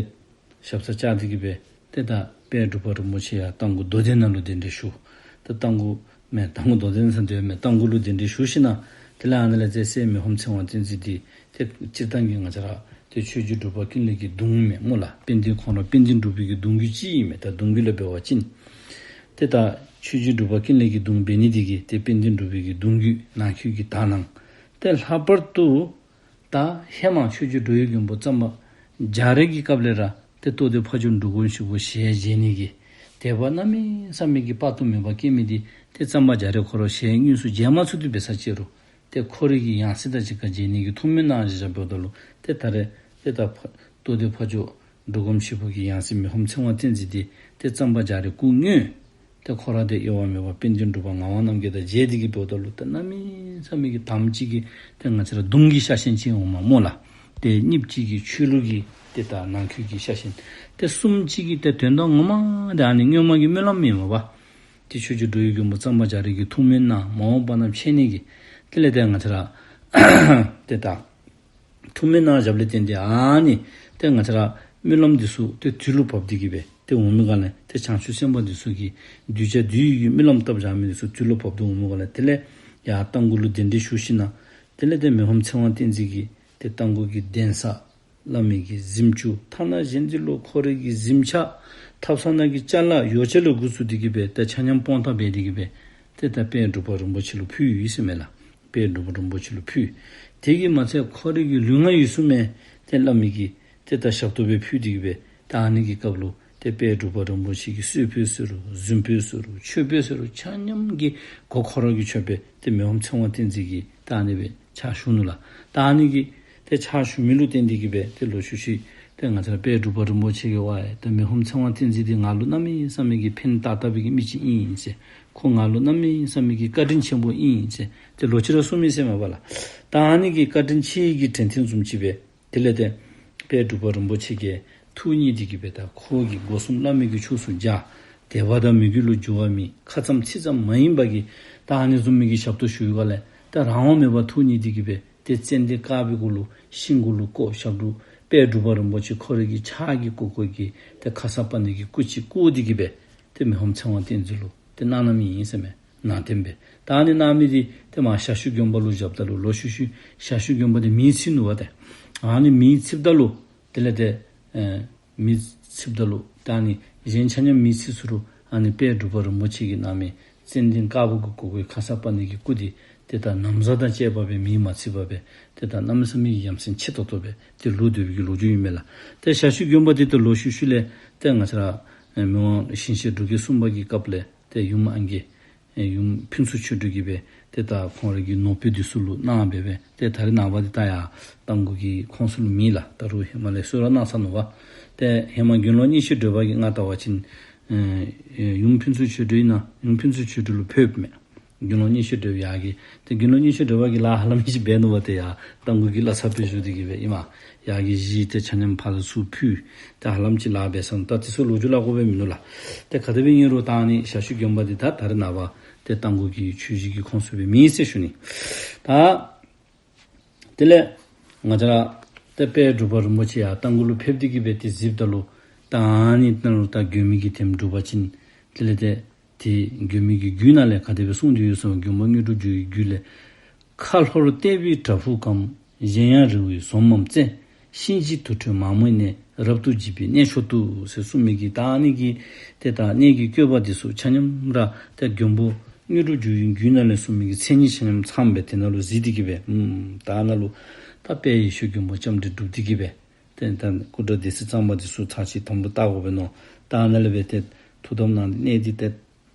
ཞབས་སར་བཅར་ཏེ་གི་སྦེ་ཏེ་ད་དཔལ་འབྲུག་པ་རིན་པོ་ཆེ་ཡར་རྟ་མགོ་རྡོ་གདན་ནང་ལུ་གདན་འདྲེན་ཞུ། ཏེ་རྟ་མགོ་མེན་རྟ་མགོ་རྡོ་གདན་ཟེར་སྡོད་མི་རྟ་མགོ་ལུ་གདན་འདྲེན་ཞུ་ཞིནམ་ལས་དེ་ལས་ཨ་ནཱ་ལས་རྩེ་སྲས་མི་ཕམ་ཚེ་དབང་བསྟན་འཛིན་འདི་ཏེ་སྤྱིར་བཏང་གི་ང་བཅས་ར་ཏེ་ཆོས་རྗེ་འབྲུག་པ་ཀུན་ལེགས་ཀྱི་གདུང་མས་སྨོ་ལགས། དཔལ་ལྡན་ཁོང་ར་དཔལ་ལྡན་འབྲུག་པའི་གི་གདུང་བརྒྱུད་ཅིག་ཨིན་མས། ད་གདུང་བརྒྱུད་ལུ་འབད་བ་ཅིན་ཏེ་ད་ཆོས་རྗེ་འབྲུག་པ་ཀུན་ལེགས་ཀྱི་གདུང་འབད་ནི་འདི་གིས་ཏེ་དཔལ་ལྡན་འབྲུག་པའི་གི་གདུང་བརྒྱུད་ནང་ཁུལ་གྱི་དག་སྣང་ཏེ་ལྷག་པར་དུ་ ད་ཧེ་མ་ཆོས་རྗེ་འགྲོ་བའི་མགོན་པོ་གཙང་པ་རྒྱ་རས་ཀྱི་སྐབས་ལས་ར་ཏེ་ཏོ་ཏེ་ཕ་ཇོ་འབྲུག་སྒོམ་ཞིག་པོ་ཞལ་མཇལ་ནི་གི་དད་པ་གནམ་མེད་ས་མེད་ཀྱི་དཔག་ཏུ་མེད་པ་སྐྱེས་མི་འདི་ཏེ་གཙང་པ་རྒྱ་རས་ཁོ་ར་ཞལ་དངོས་སུ་མཇལ་མ་ཚུགས་ཏེ་འབད་ས་ཅིག་རུང་ཏེ་ཁོ་རའི་གི་ཡང་སྲིད་དང་གཅིག་ཁར་མཇལ་ནི་གི་ཐུགས་སྨོན་གནང་བཞག་བཞགཔ་ད་ལུ་ཏེ་ད་རེས་ཏེ་ད་ཕ་ཏོ་ཏེ་ཕ་ཇོ་འབྲུག་སྒོམ་ཞིག་པོ་གི་ཡང་སྲིད་མི་ཕམ་ཚེ་དབང་བསྟན་འཛིན་འདི་ཏེ་གཙང་པ་རྒྱ་རས་སྐུ་དངོས་ཏེ་ཁོ་ར་ཏེ་གཡོ་བ་མེད་པ་དཔལ་ལྡན་འབྲུག་པ་ངག་དབང་རྣམ་རྒྱལ་དང་མཇལ་ཏེ་གི་འབདཝ་ད་ལུ་ཏེ་གནམ་མེད་ས་མེད་ཀྱི་དམ་ཅིག་གི་ཏེ་ང་བཅས་ར་གདུང་གི་ཤ་ཞེན་ཅིག་འོང་མས་སྨོ་ལགས། ཏེ་གཉིས་ཅིག་གི་ཆོས་ལུགས་ཀྱི་ཏེ་ད་ནང་ཁུལ་གྱི་ཤ་ཞེན། ཏེ་གསུམ་ཅིག་གི་ཏེ་དོན་དག་ངོ་མ་ཏེ་ཨ་ནི་སྔོན་མ་གི་སྨོན་ལམ་ཨིན་མས་པ། ཏེ་ཆོས་རྗེ་འགྲོ་བའི་མགོན་པོ་གཙང་པ་རྒྱ་རས་ཀྱི་ཐུགས་སྨོན་གནང་མ་འོངས་པ་ན་འཕྱད་ནི་གི་དེ་ལས་ཏེ་ང་བཅས་ར་ཏེ་ད་ཐུགས་སྨོན་གནང་བཞགཔ་ལས་བརྟེན་ཏེ་ཨ་ནི་ཏེ་ང་བཅས་ར་སྨོན་ལམ་འདི་ཚུ་ཏེ་དུས་ལུ་བབས་ཏེ་གི་སྦེ་ཏེ་འོང་མི་ག་ལས་ཏེ་བྱང་ཆུབ་སེམས་དཔའ་འདི་ཚུ་གིས་གདུལ་བྱ་འདི་ཡི་སྨོན་ལམ་བཏབ་བཞག་མི་འདི་ཚུ་དུས་ལུ་བབས་ཏེ་འོང་མི་ག་ལས་དེ་ལས་ཡར་རྟ་མགོ་ལུ་གདན་འདྲེན་ཞུ་ཞིནམ་ལས་དེ་ལས་ཏེ་མི་ཕམ་ཚེ་དབང་བསྟན་འཛིན་གྱིས་ཏེ་རྟ་མགོ་གི་གདན་ས་བླ་མའི་གི་གཟིམ་ཅུང་ཐ་ན་གཞན་འདི་ལུ་ཁོ་རའི་གི་གཟིམ་ཆགས་ཐབ་ཚང་ནང་གི་ཅ་ལ་ཡོ་བྱད་ལས་འགོ་བཙུགས་ཏེ་གི་སྦེ་ཏེ་ཆ་མཉམ་སྤོང་ཐངས་འབད་དེ་གི་སྦེ་ཏེ་ད་དཔལ་འབྲུག་པ་རིན་པོ་ཆེ་ལུ་ཕུལ་ཡི་ཟེར་མས་ལགས། དཔལ་འབྲུག་པ་རིན་པོ་ཆེ་ལུ་ཕུལ། དེ་གིས་མ་ཚད་ཁོ་རའི་གི་ལུས་ངག་ཡིད་གསུམ་མས་ཏེ་བླ་མའི་གི་ཏེ་ད་ཞབས་ཏོག་སྦེ་ཕུལ་ཏེ་གི་སྦེ་ད་ཨ་ནི་གི་སྐབས་ལུ་ཏེ་དཔལ་འབྲུག་པ་རིན་པོ་ཆེ་གི་གསོལ་ཕུད་ཟེར་རུང་གཟིམ་ཕུད་ཟེར་རུང་མཆོད་པ་ཟེར་རུང་ཆ་མཉམ་གྱི་གོ་ཁོ་ར་གིས་ཆོད་པས། ཏེ་མི་ཕམ་ཚེ་དབང་བསྟན་འཛིན་གྱིས་ད་ཨ་ནི་སྦེ་ཕྱག་ཞུ་ནུག་ལགས། ད་ཨ་ནི་གི་ཏེ་ཕྱག་ཞུ་མི་ལུ་བརྟེན་ཏེ་གི་སྦེ་ཏེ་ལོག་ཤུལ་ཤུལ་ཏེ་ང་བཅས་ར་དཔལ་འབྲུག་པ་རིན་པོ་ཆེ་གིས་ཝའེ་ཏེ་མི་ཕམ་ཚེ་དབང་བསྟན་འཛིན་འདི་ང་ལུ་གནམ་མེད་ས་མེད་ཀྱི་ཕན་བཏགས་བཏགས་པའི་གི་མི་ཅིག་ཨིན་ཟེར། ཁོ་ང་ལུ་གནམ་མེད་ས་མེད་ཀྱི་བཀའ་དྲིན་ཆེན་པོ་ཨིན་ཟེར་ཏེ་ལོག་ཅི་ར་གསུངས་མི་ཟེར་མས་པ་ལགས། ད་ཨ་ནི་གི་བཀའ་དྲིན་ཆེ་གི་དྲན་རྟེན་བཟུམ་ཅིག་སྦེ་དེ་ལས་ཏེ་དཔལ་འབྲུག་པ་རིན་པོ་ཆེ་གིས་ཐུགས་མཉེས་ཏེ་གི་སྦེ་ད་ཁོ་གི་སྒོ་གསུམ་བླ་མའི་གི་ཕྱོགས་སུ་བཅར། དད་པ་དང་མོས་གུས་ལུ་འགྱུར་བ་མེད། ཁ་ཙམ་ཚིག་ཙམ་མ་ཡིན་པ་གི་ད་ཨ་ནི་བཟུམ་མའི་གི་ཞབས་ཏོག་ཞུ་ཡི་ག་ལས་ད་རང་དབང་མེད་པར་ཐུགས་མཉེས་ཏེ་གི་སྦེ་ཏེ་ཙན་དན་དཀར་པོའི་གུ་ལུ་ཤིང་གུ་ལུ་བརྐོ་ཞབས་དྲུང་དཔལ་འབྲུག་པ་རིན་པོ་ཆེ་ཁོ་རའི་གི་ཕྱག་གིས་བརྐོ་བརྐོ་གི་ཏེ་ཁ་སར་པ་ཎི་གི་སྐུ་ཅིག་བརྐོ་སྟེ་གི་སྦེ་ཏེ་མི་ཕམ་ཚེ་དབང་བསྟན་འཛིན་ལུ་ཏེ་གནང་གནངམ་ཨིན་ཟེར་མས། ནང་རྟེན་སྦེ་ད་ཨ་ནི་གནང་མི་འདི་ཏེ་མར་ཞ་ཤུ་དགོན་པ་ལུ་བཞགཔ་ད་ལུ་ལོག་ཤུལ་ཤུལ་ཞ་ཤུ་དགོན་པ་འདི་མེས་ཚིག་ནུག་པ། ཏེ་ཨ་ནི་མེས་ཚིགཔ་ད་ལུ་དེ་ལས་ཏེ་ཨེ་མེས་ཚིགཔ་ད་ལུ་ད་ཨ་ནི་གཞན་ཆ་མཉམ་མེས་ཚིག་ཚུ་རུང་ཨ་ནི་དཔལ་འབྲུག་པ་རིན་པོ་ཆེ་གིས་གནང་མི་ཙན་དན་དཀར་པོ་གིས་བརྐོ་བརྐོ་བའི་ཁ་སར་པ་ཎི་གི་སྐུ་འདི་ཏེ་ད་ན་བཟའ་དང་བཅས་པ་སྦེ་མེས་མ་ཚིག་པར་སྦེ་ཏེ་ད་གནམ་མེད་ས་མེད་ཀྱི་ཡ་མཚན་ཆེ་ཏོག་ཏོ་སྦེ་ཏེ་ལུས་སྡོད་པའི་གི་ལོ་རྒྱུས་ཨིན་མས་ལགས། ཏེ་ཞ་ཤུ་དགོན་པ་འདི་ཏེ་ལོག་ཤུལ་ཤུལ་ལས་ཏེ་ང་བཅས་ར་ཨེ་མི་དབང་ཞིང་གཤེགས་འབྲུག་རྒྱལ་གསུམ་པ་གི་སྐབས་ལས་ཏེ་ཡུམ་ཨང་རྒས་ཨེ་ཡུམ་ཕུན་ཚོགས་ཆོས་སྒྲོན་གྱིས་སྦེ་ཏེ་ད་ཁོང་རའི་གི་ནོར་བུ་འདི་ཚུ་ལུ་གནང་སྦེ་སྦེ་ཏེ་ད་རེས་ནངས་པ་འདི་ད་ཡར་རྟ་མགོ་གི་ཁོངས་སུ་ལུ་མེད་ལགས། ད་རུང་ཧེ་མ་ལས་གསོལ་རས་གནང་ཚར་ནུག་པ། ཏེ་ཧེ་མ་དགེ་སློང་མཉེས་བྱེད་སྒྲོལ་མ་གིས་ང་བལྟ་བ་ཅིན་ཨེ་ཨེ་ཡུམ་ཕུན་ཚོགས་ཆོས་སྒྲོན་ཨིན་ན་ཡུམ་ཕུན་ཚོགས་ཆོས་སྒྲོན་ལུ་ཕེབས་མས། དགེ་སློང་མཉེས་བྱེད་སྒྲོལ་མ་ཡར་གྱི་ཏེ་དགེ་སློང་མཉེས་བྱེད་སྒྲོལ་མ་གིས་ལཱ་ཧ་ལམ་ཅིག་འབད་ནུག་པ། ཏེ་ཡར་རྟ་མགོ་གི་བླ་གཟའ་སྦེ་བཞུགས་ཏེ་གི་སྦེ་ཨིན་མས། ཡར་གྱི་གཞི་ཏེ་ཆ་མཉམ་ཕར་ལུ་ཚུར་ཕུལ། ཏེ་ཧ་ལམ་ཅིག་ལཱ་འབད་ས་ནུག། ད་དེ་ཚུ་ལོ་རྒྱུས་སླབ་དགོཔ་སྦེ་མིན་ནུག་ལགས། ཏེ་ག་དེ་སྦེ་ཨིན་རུང་ད་ཨ་ནི་ཞ་ཤུ་དགོན་པ་འདི་ད་ད་རེས་ནངས་པ་ཏེ་རྟ་མགོ་གི་ཆོས་གཞིས་ཀྱི་ཁོངས་སུ་སྦེ་མེད་ཟེར་ཞུ་ནི། ད་དེ་ལས་ང་བཅས་ར་ཏེ་དཔལ་འབྲུག་པ་རིན་པོ་ཆེ་ཡར་རྟ་མགོ་ལུ་ཕེབས་ཏེ་གི་སྦེ་ཏེ་གཟིགསཔ་ད་ལུ་ད་ཨ་ནི་ནང་ལུ་ད་མགོན་པོའི་གི་ཐེམ་སྒྲུབ་པ་ཅིན་དེ་ལས་ཏེ་ཏེ་མགོན་པོའི་གི་རྒྱུད་ནང་ལས་ག་དེ་སྦེ་གསུངས་ཏེ་ཡོད་ཟེར་བ་མགོན་པོ་དངོས་གྲུབ་འབྱུང་བའི་རྒྱུད་ལས། ཁ་ལྷོར་ལྟེ་བའི་བྲག་ཕུག་གམ། གཞན་ཡང་རི་བོའི་ཟོམ་མམ་རྩེ། གཤིན་རྗེའི་དུར་ཁྲོད་མ་མོའི་གནས། རབ་ཏུ་འཇིགས་པའི་གནས་མཆོག་ཏུ། ཟེར་གསུངས་མི་གི་ད་ཨ་ནི་གི་ཏེ་ད་གནས་ཀྱི་བཀོད་པ་འདི་ཚུ་ཆ་མཉམ་ར་ཏེ་མགོན་པོ་དངོས་གྲུབ་འབྱུང་བའི་རྒྱུད་ནང་ལས་གསུངས་མི་གི་མཚན་ཉིད་ཆ་མཉམ་ཚངམ་སྦེ་དེ་ནང་ལུ་གཟིགས་ཏེ་གི་སྦེ་ཨུམ་ད་ཨ་ནཱ་ལུ་ད་དཔལ་ཡེ་ཤེས་མགོན་པོ་ལྕམ་དྲལ་སྒྲུབ་སྟེ་གི་སྦེ་ཏེ་ད་སྐུ་འདྲ་སྡེ་སྲིད་གཙང་པ་འདི་ཚུ་ཚར་གཅིག་དམ་ལུ་བཏགས་དགོ་པས་མནོ། ད་ཨ་ནཱ་ལས་སྦེ་ཏེ་ཐུགས་དམ་གནང་སྟེ་གནས་འདི་ཏེ་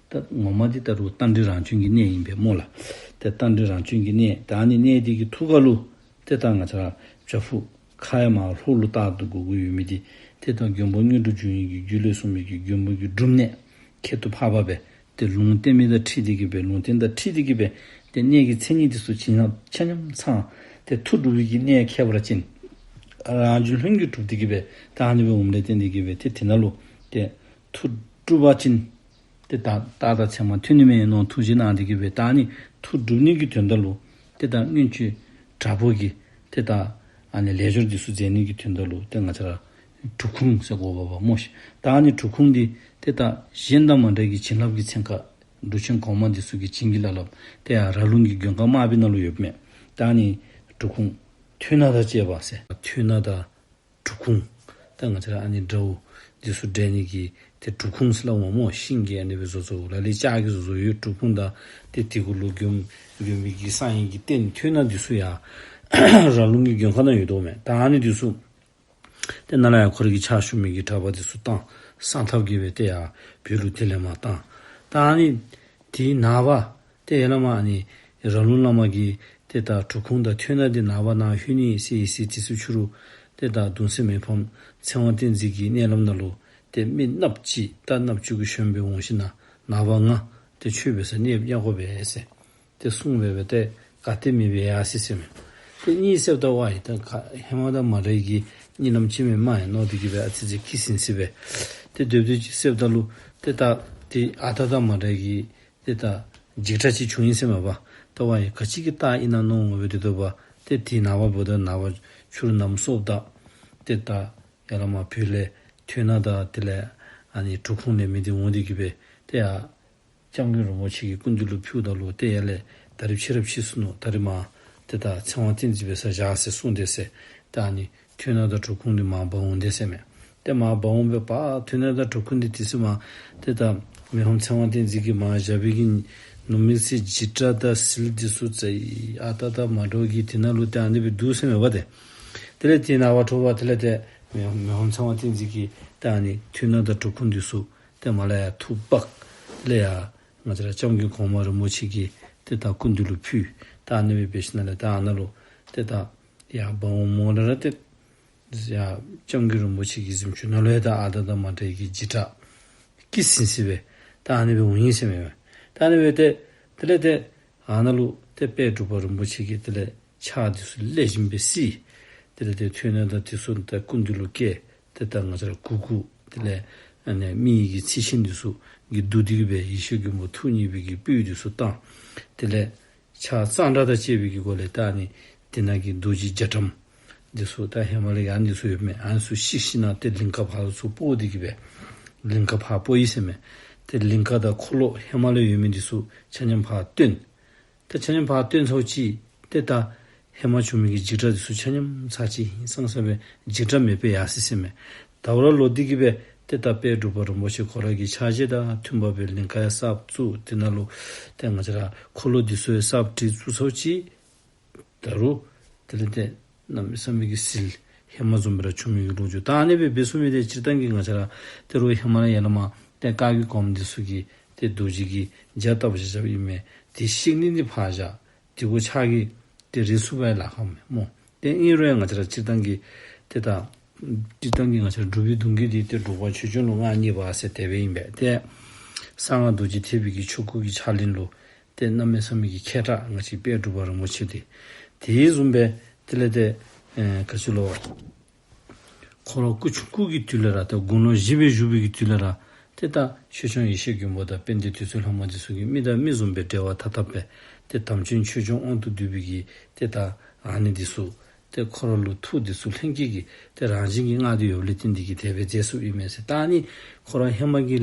ད་ངོ་མ་འདི་ད་རུང་རྟ་མགྲིན་རང་བྱོན་གྱི་གནས་ཨིན་པས་སྨོ་ལགས། ཏེ་རྟ་མགྲིན་རང་བྱོན་གྱི་གནས་ད་ཨ་ནི་གནས་འདི་གི་ཐུགས་ཀ་ལུ་ཏེ་ད་ང་བཅས་ར་བྲག་ཕུག་ཁ་ཡ་མར་ལྷོ་ལུ་ལྟ་སྟེ་དགོ་དགོ་ཡོད་མི་འདི་ཏེ་ད་མགོན་པོ་དངོས་གྲུབ་འབྱུང་བའི་གི་རྒྱུད་ལས་གསུངས་མི་གི་མགོན་པོ་གི་སྒྲུབ་གནས་ཁྱད་དུ་འཕགས་པ་སྦེ་ཏེ་ལུང་བསྟན་མི་དང་འཁྲིལ་ཏེ་གི་སྦེ་ལུང་བསྟན་དང་འཁྲིལ་ཏེ་གི་སྦེ་ཏེ་གནས་ཀྱི་མཚན་ཉིད་འདི་ཚུ་བྱིན་རླབས་ཆ་མཉམ་ཚང་། ཏེ་མཐུ་སྒྲུབ་པའི་གི་གནས་ཁྱད་པར་ཅན་རང་བྱུང་ལྷུན་གྱིས་གྲུབ་སྟེ་གི་སྦེ་ད་ཨ་ནི་སྦེ་འོངམ་ལས་བརྟེན་ཏེ་གི་སྦེ་ཏེ་དེ་ནང་ལུ་ཏེ་མཐུ་སྒྲུབ་པ་ཅིན་ཏེ་ད་རྟགས་དང་མཚན་མ་ཐོན་ནི་མས་མནོ་ཐུགས་བཞེད་གནང་སྟེ་གི་སྦེ་ད་ཨ་ནི་མཐུ་སྒྲུབ་ནི་གི་དོན་དག་ལུ་ཏེ་ད་མངོན་སྤྱོད་དྲག་པོ་གི་ཏེ་ད་ཨ་ནི་ལས་སྦྱོར་འདི་ཚུ་མཛད་ནི་གི་དོན་དག་ལུ་ཏེ་ང་བཅས་ར་བྲུབ་ཁུང་ཟེར་དགོ་པས་པ་སྨོ་ཤིག། ད་ཨ་ནི་བྲུབ་ཁུང་འདི་ཏེ་ད་གཞན་དང་མ་འདྲ་གི་བྱིན་རླབས་ཀྱི་ཚན་ཁ་འབྲུག་ཆེན་གོང་མ་འདི་ཚུ་གིས་བྱིན་གྱིས་བརླབས་བརླབས་ཏེ་ཡར་ར་ལུང་གི་མགོན་ཁང་དམར་པོའི་ནང་ལུ་ཡོདཔ་མས། ད་ཨ་ནི་བྲུབ་ཁུང་ཐོད་ནག་དང་བཅས་པ་ཟེར་ཐོད་ནག་དང་བྲུབ་ཁུང་། ད་ང་བཅས་ར་ཨ་ནི་དགྲ་བོ་འདི་ཚུ་བསྒྲལ་ནི་གི་ཏེ་བྲུབ་ཁུང་ཟེར་སླབ་འོང་སྨོ། ཤིང་གི་ཨ་ནི་སྦེ་བཟོ་བཟོཝ་ལ་ལུ་ལྕགས་ཀྱི་བཟོ་བཟོཝ་ཡོད་བྲུབ་ཁུང་དང་། ཏེ་དེ་གུ་ལུ་མགོན་མགོན་པོའི་གི་གསང་བའི་གི་རྟེན་ཐོད་ནག་འདི་ཚུ་ཡང་ ར་ལུང་གི་མགོན་ཁང་ནང་ཡོད་དོ་མས། ད་ཨ་ནི་འདི་ཚུ་ཏེ་ནཱ་ལས་ཡར་ཁོ་རའི་གི་ཕྱག་ཞུ་མི་གི་གྲྭ་པ་འདི་ཚུ་བཏང་། གསང་ཐབས་ཀྱི་སྦེ་ཏེ་ཡར་བོད་ལུ་དེ་ལས་མར་བཏང་། ད་ཨ་ནི་དེའི་ནངས་པ་ཏེ་ཡར་ལས་མར་ཨ་ནི་ར་ལུང་བླ་མ་གིས་ཏེ་ད་བྲུབ་ཁུང་དང་ཐོད་ནག་འདི་ནངས་པ་ནཱ་ལྷོད་ནི་ཟེར་ཡི་ཟེར། དེ་ཚེ་ཕྱི་རུ་ཏེ་ད་གདུང་སྲས་མི་ཕམ་ཚེ་དབང་བསྟན་འཛིན་གྱི་མནལ་ལམ་ནང་ལུ་ཏེ་མི་ནགཔོ་ཅིག་རྟ་ནགཔོ་ཅིག་གུ་ཞོན་སྦེ་འོང་ཞིན་ན་ནངས་པ་ང་ཏེ་ཁྱོད་འབད་སར་གནས་བཅའ་དགོ་པས་ཟེར། ཏེ་གསུངས་སྦེ་སྦེ་ཏེ་ག་ཏེ་མེད་པའི་ཡ་སི་ཟེར་མས། ཏེ་གཉིད་སདཔ་ད་ཝའི་ད་ག་ཧེ་མ་དང་མ་འདྲ་གི་གཉིད་ལམ་ཅིག་མས་མས་མནོ་སྟེ་གི་སྦེ་ཨ་ཙི་ཙི་སྐྱིད་སིང་སིང་སྦེ། ཏེ་སྡོད་སྡོད་ཅིག་སདཔ་ད་ལུ་ཏེ་ད་ཏེ་ཨ་རྟག་དང་མ་འདྲ་གི་ཏེ་ད་འཇིགས་སྐྲག་ཅིག་བྱུང་ཡི་ཟེར་མས་པ། ད་ཝའི་ག་ཅི་གི་རྟགས་ཨིན་ན་མནོ་འོང་སྦེ་སྡོད་སྡོདཔ་ཏེ་དེའི་ནངས་པ་འབདཝ་ད་ནངས་པ་ཕྱི་རུ་གནམ་སྲོཝ་ད་ཏེ་ད་ཡར་ལས་མར་བོད་ལས་ཐོད་ནག་དང་དེ་ལས་ཨ་ནི་བྲུབ་ཁུང་ལས་མི་འདི་འོང་སྟེ་གི་སྦེ་ཏེ་ཡར་སྐྱབས་མགོན་རིན་པོ་ཆེ་གི་སྐུ་མདུན་ལུ་ཕུལཝ་ད་ལུ་ཏེ་ཡར་ལས་ད་རིས་ཕྱི་རབས་ཕྱིས་སོ་ནུག། ད་རིས་མར་ཏེ་ད་ཚེ་དབང་བསྟན་འཛིན་འབད་སར་བཞག་ཟེར་གསུངས་དེས་ཟེར། ཏེ་ཨ་ནི་ཐོད་ནག་དང་བྲུབ་ཁུང་འདི་མར་འབག་འོང་དེས་ཟེར་མས། ཏེ་མར་འབག་འོང་སྦེ་པ་ཐོད་ནག་དང་བྲུབ་ཁུང་འདི་དེ་ཚེ་མར་ཏེ་ད་མི་ཕམ་ཚེ་དབང་བསྟན་འཛིན་གྱིས་མར་བཞག་པའི་གི་ནུབ་མོ་ཟེར་འཇིགས་སྐྲག་དང་ཟིལ་འདི་ཚུ་ཙ་ཡི་ཨ་རྟག་དང་མ་འདྲཝ་གི་དེ་ནང་ལུ་ཏེ་ཨ་ནི་སྦེ་འདུག་ཟེར་མས་པ་ཏེ། དེ་ལས་དེའི་ནངས་པ་དྲོ་པ་དེ་ལས་ཏེ་མི་མི་ཕམ་ཚེ་དབང་བསྟན་འཛིན་གྱིས་ཏེ་ཨ་ནི་ཐོད་ནག་དང་བྲུབ་ཁུང་འདི་ཚུ་ཏེ་མར་ལས་ཡར་འཐུ་འབག། དེ་ལས་ཡར་ང་བཅས་ར་སྐྱབས་མགོན་གོང་མ་རིན་པོ་ཆེ་གི་ཏེ་ད་སྐུ་མདུན་ལུ་ཕུལ། ད་ཨ་ནི་སྦེ་འབད་ཞིནམ་ལས་ད་ཨ་ནཱ་ལུ་ཏེ་ད་ཡར་འབག་འོངམ་ལས་ར་ཏེ་ཡར་སྐྱབས་མགོན་རིན་པོ་ཆེ་གི་གཟིམ་ཅུང་ནང་ལུ་ཡང་ད་ཨ་རྟག་དང་མ་འདྲ་གི་འཇིགས་སྐྲག་སྐྱིད་སིང་སིང་སྦེ་ད་ཨ་ནི་སྦེ་འོང་ཡི་ཟེར་མས། ད་ཨ་ནི་སྦེ་ཏེ་དེ་ལས་ཏེ་ཨ་ནཱ་ལུ་ཏེ་དཔལ་འབྲུག་པ་རིན་པོ་ཆེ་གིས་དེ་ལས་ཕྱག་འདི་ཚུ་ལེགས་ཤོམ་སྦེ་བསིལ། དེ་ལས་ཏེ་ཐོད་ནག་དང་དེ་ཚུ་ད་སྐུ་མདུན་ལུ་བཀལ། ཏེ་ད་ང་བཅས་ར་གུར་གུ་དེ་ལས་ཨ་ནི་མི་ཡི་གི་ཚིལ་ཆེན་འདི་ཚུ་གིས་བདུག་སྟེ་གི་སྦེ་ཡེ་ཤེས་མགོན་པོ་ཐུགས་མཉེས་པའི་གི་སྤོས་འདི་ཚུ་བཏང་། དེ་ལས་ཕྱག་གཙང་སྦྲ་དང་བཅས་པའི་གི་སྒོ་ལས་ད་ཨ་ནི་དེ་ནང་གི་རྡོ་རྗེ་རྒྱ་གྲམ་འདི་ཚུ་ད་ཧེ་མ་ལས་ཨ་ནི་ཚུ་ཡོད་མས། ཨ་ནི་ཚུ་བཤིག་ཞིན་ན་ཏེ་ལིང་ག་ཕར་ཚུར་སྤོ་སྟེ་གི་སྦེ་ལིང་ག་ཕར་སྤོ་ཡི་ཟེར་མས། ཏེ་ལིང་ག་དང་འཁོར་ལོ་ཧེ་མ་ལས་ཡོད་མི་འདི་ཚུ་ཆ་མཉམ་ཕར་བཏོན། ཏེ་ཆ་མཉམ་ཕར་བཏོན་ཚརཝ་ཅིག་ཏེ་ད་ཧེ་མ་བྱུང་མི་གི་འཇིགས་སྐྲག་འདི་ཚུ་ཆ་མཉམ་ཚར་གཅིག་ཧིང་སངས་ས་སྦེ་འཇིགས་སྐྲག་མེད་པའི་ཡ་སི་ཟེར་མས། ད་རུང་ལོག་སྟེ་གི་སྦེ་ཏེ་ད་དཔལ་འབྲུག་པ་རིན་པོ་ཆེ་ཁོ་ར་གི་ཕྱག་བཞེས་དང་མཐུན་པ་སྦེ་ལིང་ག་ཡང་གསརཔ་བཙུགས། དེ་ནང་ལུ་ཏེ་ང་བཅས་ར་འཁོར་ལོ་འདི་ཚུ་ཡང་གསརཔ་བྲིས་བཙུགས་ཚརཝ་ཅིག་ད་རུང་དེ་ལས་ཏེ་གནམ་མེད་ས་མེད་ཀྱི་ཟིལ་ཧེ་མ་བཟུམ་སྦེ་ར་བྱུང་མི་གི་ལོ་རྒྱུས། ད་ཨ་ནི་སྦེ་འབད་ཚུགས་མི་འདི་སྤྱིར་བཏང་གི་ང་བཅས་ར་ད་རུང་ཧེ་མ་ལས་ཡར་ལས་མར་ཏེ་བཀའ་བརྒྱུད་གོངམ་འདི་ཚུ་གིས་ཏེ་རྡོ་རྗེ་གི་རྒྱ་བཏབ་བཞག་བཞགཔ་ཨིན་མས། དེ་བཤིག་ནི་འདི་ཕར་བཞག། དེ་གུ་ཕྱག་གིས་ཏེ་རེག་ཚུགས་པར་ལཱ་ཁག་མས་སྨོ། ཏེ་ཨིན་རུང་ཡང་ང་བཅས་ར་སྤྱིར་བཏང་གི་ཏེ་ད་སྤྱིར་བཏང་གི་ང་བཅས་ར་འབྲུག་པའི་གདུང་བརྒྱུད་འདི་ཏེ་འབྲུག་པ་ཆོས་སྐྱོང་ལུ་མངའ་བརྙེས་པ་ཟེར་དེ་སྦེ་ཨིན་པས། ཏེ་གསང་སྔགས་རྡོ་རྗེ་ཐེག་པའི་གི་ཆོས་སྐུ་གི་ཕྱག་ལེན་ལུ་ཏེ་གནམ་མེད་ས་མེད་ཀྱི་མཁས་དྲགས་ང་བཅས་དཔལ་འབྲུག་པ་རིན་པོ་ཆེ་འདི། དེ་བཟུམ་སྦེ་དེ་ལས་ཏེ་ཨེ་ག་ཅི་ལོ། ཁོ་ར་སྐུ་ཆུང་ཀུ་གི་དུས་ལས་ར་ཏེ་དགུང་ལོ་བཞི་སྦེ་བཞུགས་པའི་གི་དུས་ལས་ར་ཏེ་ད་ཆོས་སྐྱོང་ཡེ་ཤེས་མགོན་པོ་དང་དཔལ་ལྡན་དུད་སོལ་ལྷ་མོ་འདི་ཚུ་གིས་མི་དང་མི་བཟུམ་སྦེ་འབྲེལ་བ་ཐ་དད་སྦེ་ཏེ་དམ་ཅན་ཆོས་སྐྱོང་དབང་དུ་བསྡུས་པའི་གི་ཏེ་ད་ཨ་ནི་འདི་ཚུ་ཏེ་ཁོ་ར་ལུ་ཐུགས་འདི་ཚུ་ལྷན་སྐྱེས་ཀྱི་ཏེ་རང་བཞིན་གྱིས་མངའ་སྟེ་ཡོདཔ་ལས་བརྟེན་ཏེ་གིས་དེ་སྦེ་མཛད་ཚུགསཔ་ཨིན་མས་ཟེར། ད་ཨ་ནི་ཁོ་ར་ཧེ་མ་གི་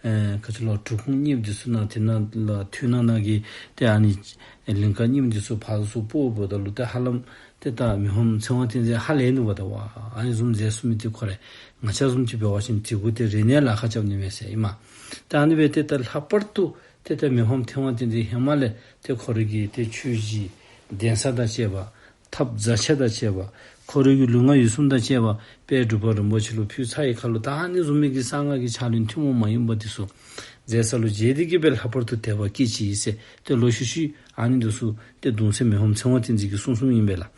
ཨེ་ག་ཅི་ལོ་བྲུབ་ཁུང་རྙིངམ་འདི་ཚུ་ནང་དེ་ནང་ལུ་ཐོད་ནག་ནང་གི་ཏེ་ཨ་ནི་ལིང་ག་རྙིངམ་འདི་ཚུ་ཕར་ཚུར་སྤོཝ་ད་ལུ་ཏེ་ཧ་ལམ་ཏེ་ད་མི་ཕམ་ཚེ་དབང་བསྟན་འཛིན་ཧ་ལས་ནུག་པ། ད་ཝ་ཨ་ནི་བཟུམ་མཛད་ཚུགས་མི་འདི་ཁོ་ར་ང་བཅས་བཟུམ་ཅིག་འབད་བ་ཅིན་དེ་གུ་ཏེ་རེག་ནི་ལཱ་ཁག་རྐྱབ་ནི་མས་ཟེར་ཨིན་མས། ད་ཨ་ནི་སྦེ་ཏེ་ད་ལྷག་པར་དུ་ཏེ་ད་མི་ཕམ་ཚེ་དབང་བསྟན་འཛིན་ཧེ་མ་ལས་ཏེ་ཁོ་རའི་གི་ཏེ་ཆོས་གཞི་གདན་ས་དང་བཅས་པ་ཐབ་རྫ་ཆས་དང་བཅས་པ་ཁོ་རའི་གི་ལུས་ངག་ཡིད་གསུམ་དང་བཅས་པ་དཔལ་འབྲུག་པ་རིན་པོ་ཆེ་ལུ་ཕུལ་ཚར་བའི་ཁར་ལུ་ད་ཨ་ནི་བཟུམ་མའི་གི་གསང་སྔགས་ཀྱི་ཕྱག་ལེན་ཐུན་མོང་མ་ཡིན་པ་འདི་ཚུ་མཛད་ས་ལུ་མཇལ་ཏེ་གིས་སྦེ་ལྷག་པར་དུ་དད་པ་སྐྱེས་ཅི་ཟེར་ཏེ་ལོག་ཤུལ་ཤུལ་ཨ་ནི་འདི་ཚུ་ཏེ་གདུང་སྲས་མི་ཕམ་ཚེ་དབང་བསྟན་འཛིན་གྱིས་གསུངས་གསུངསམ་ཨིན་པས་ལགས།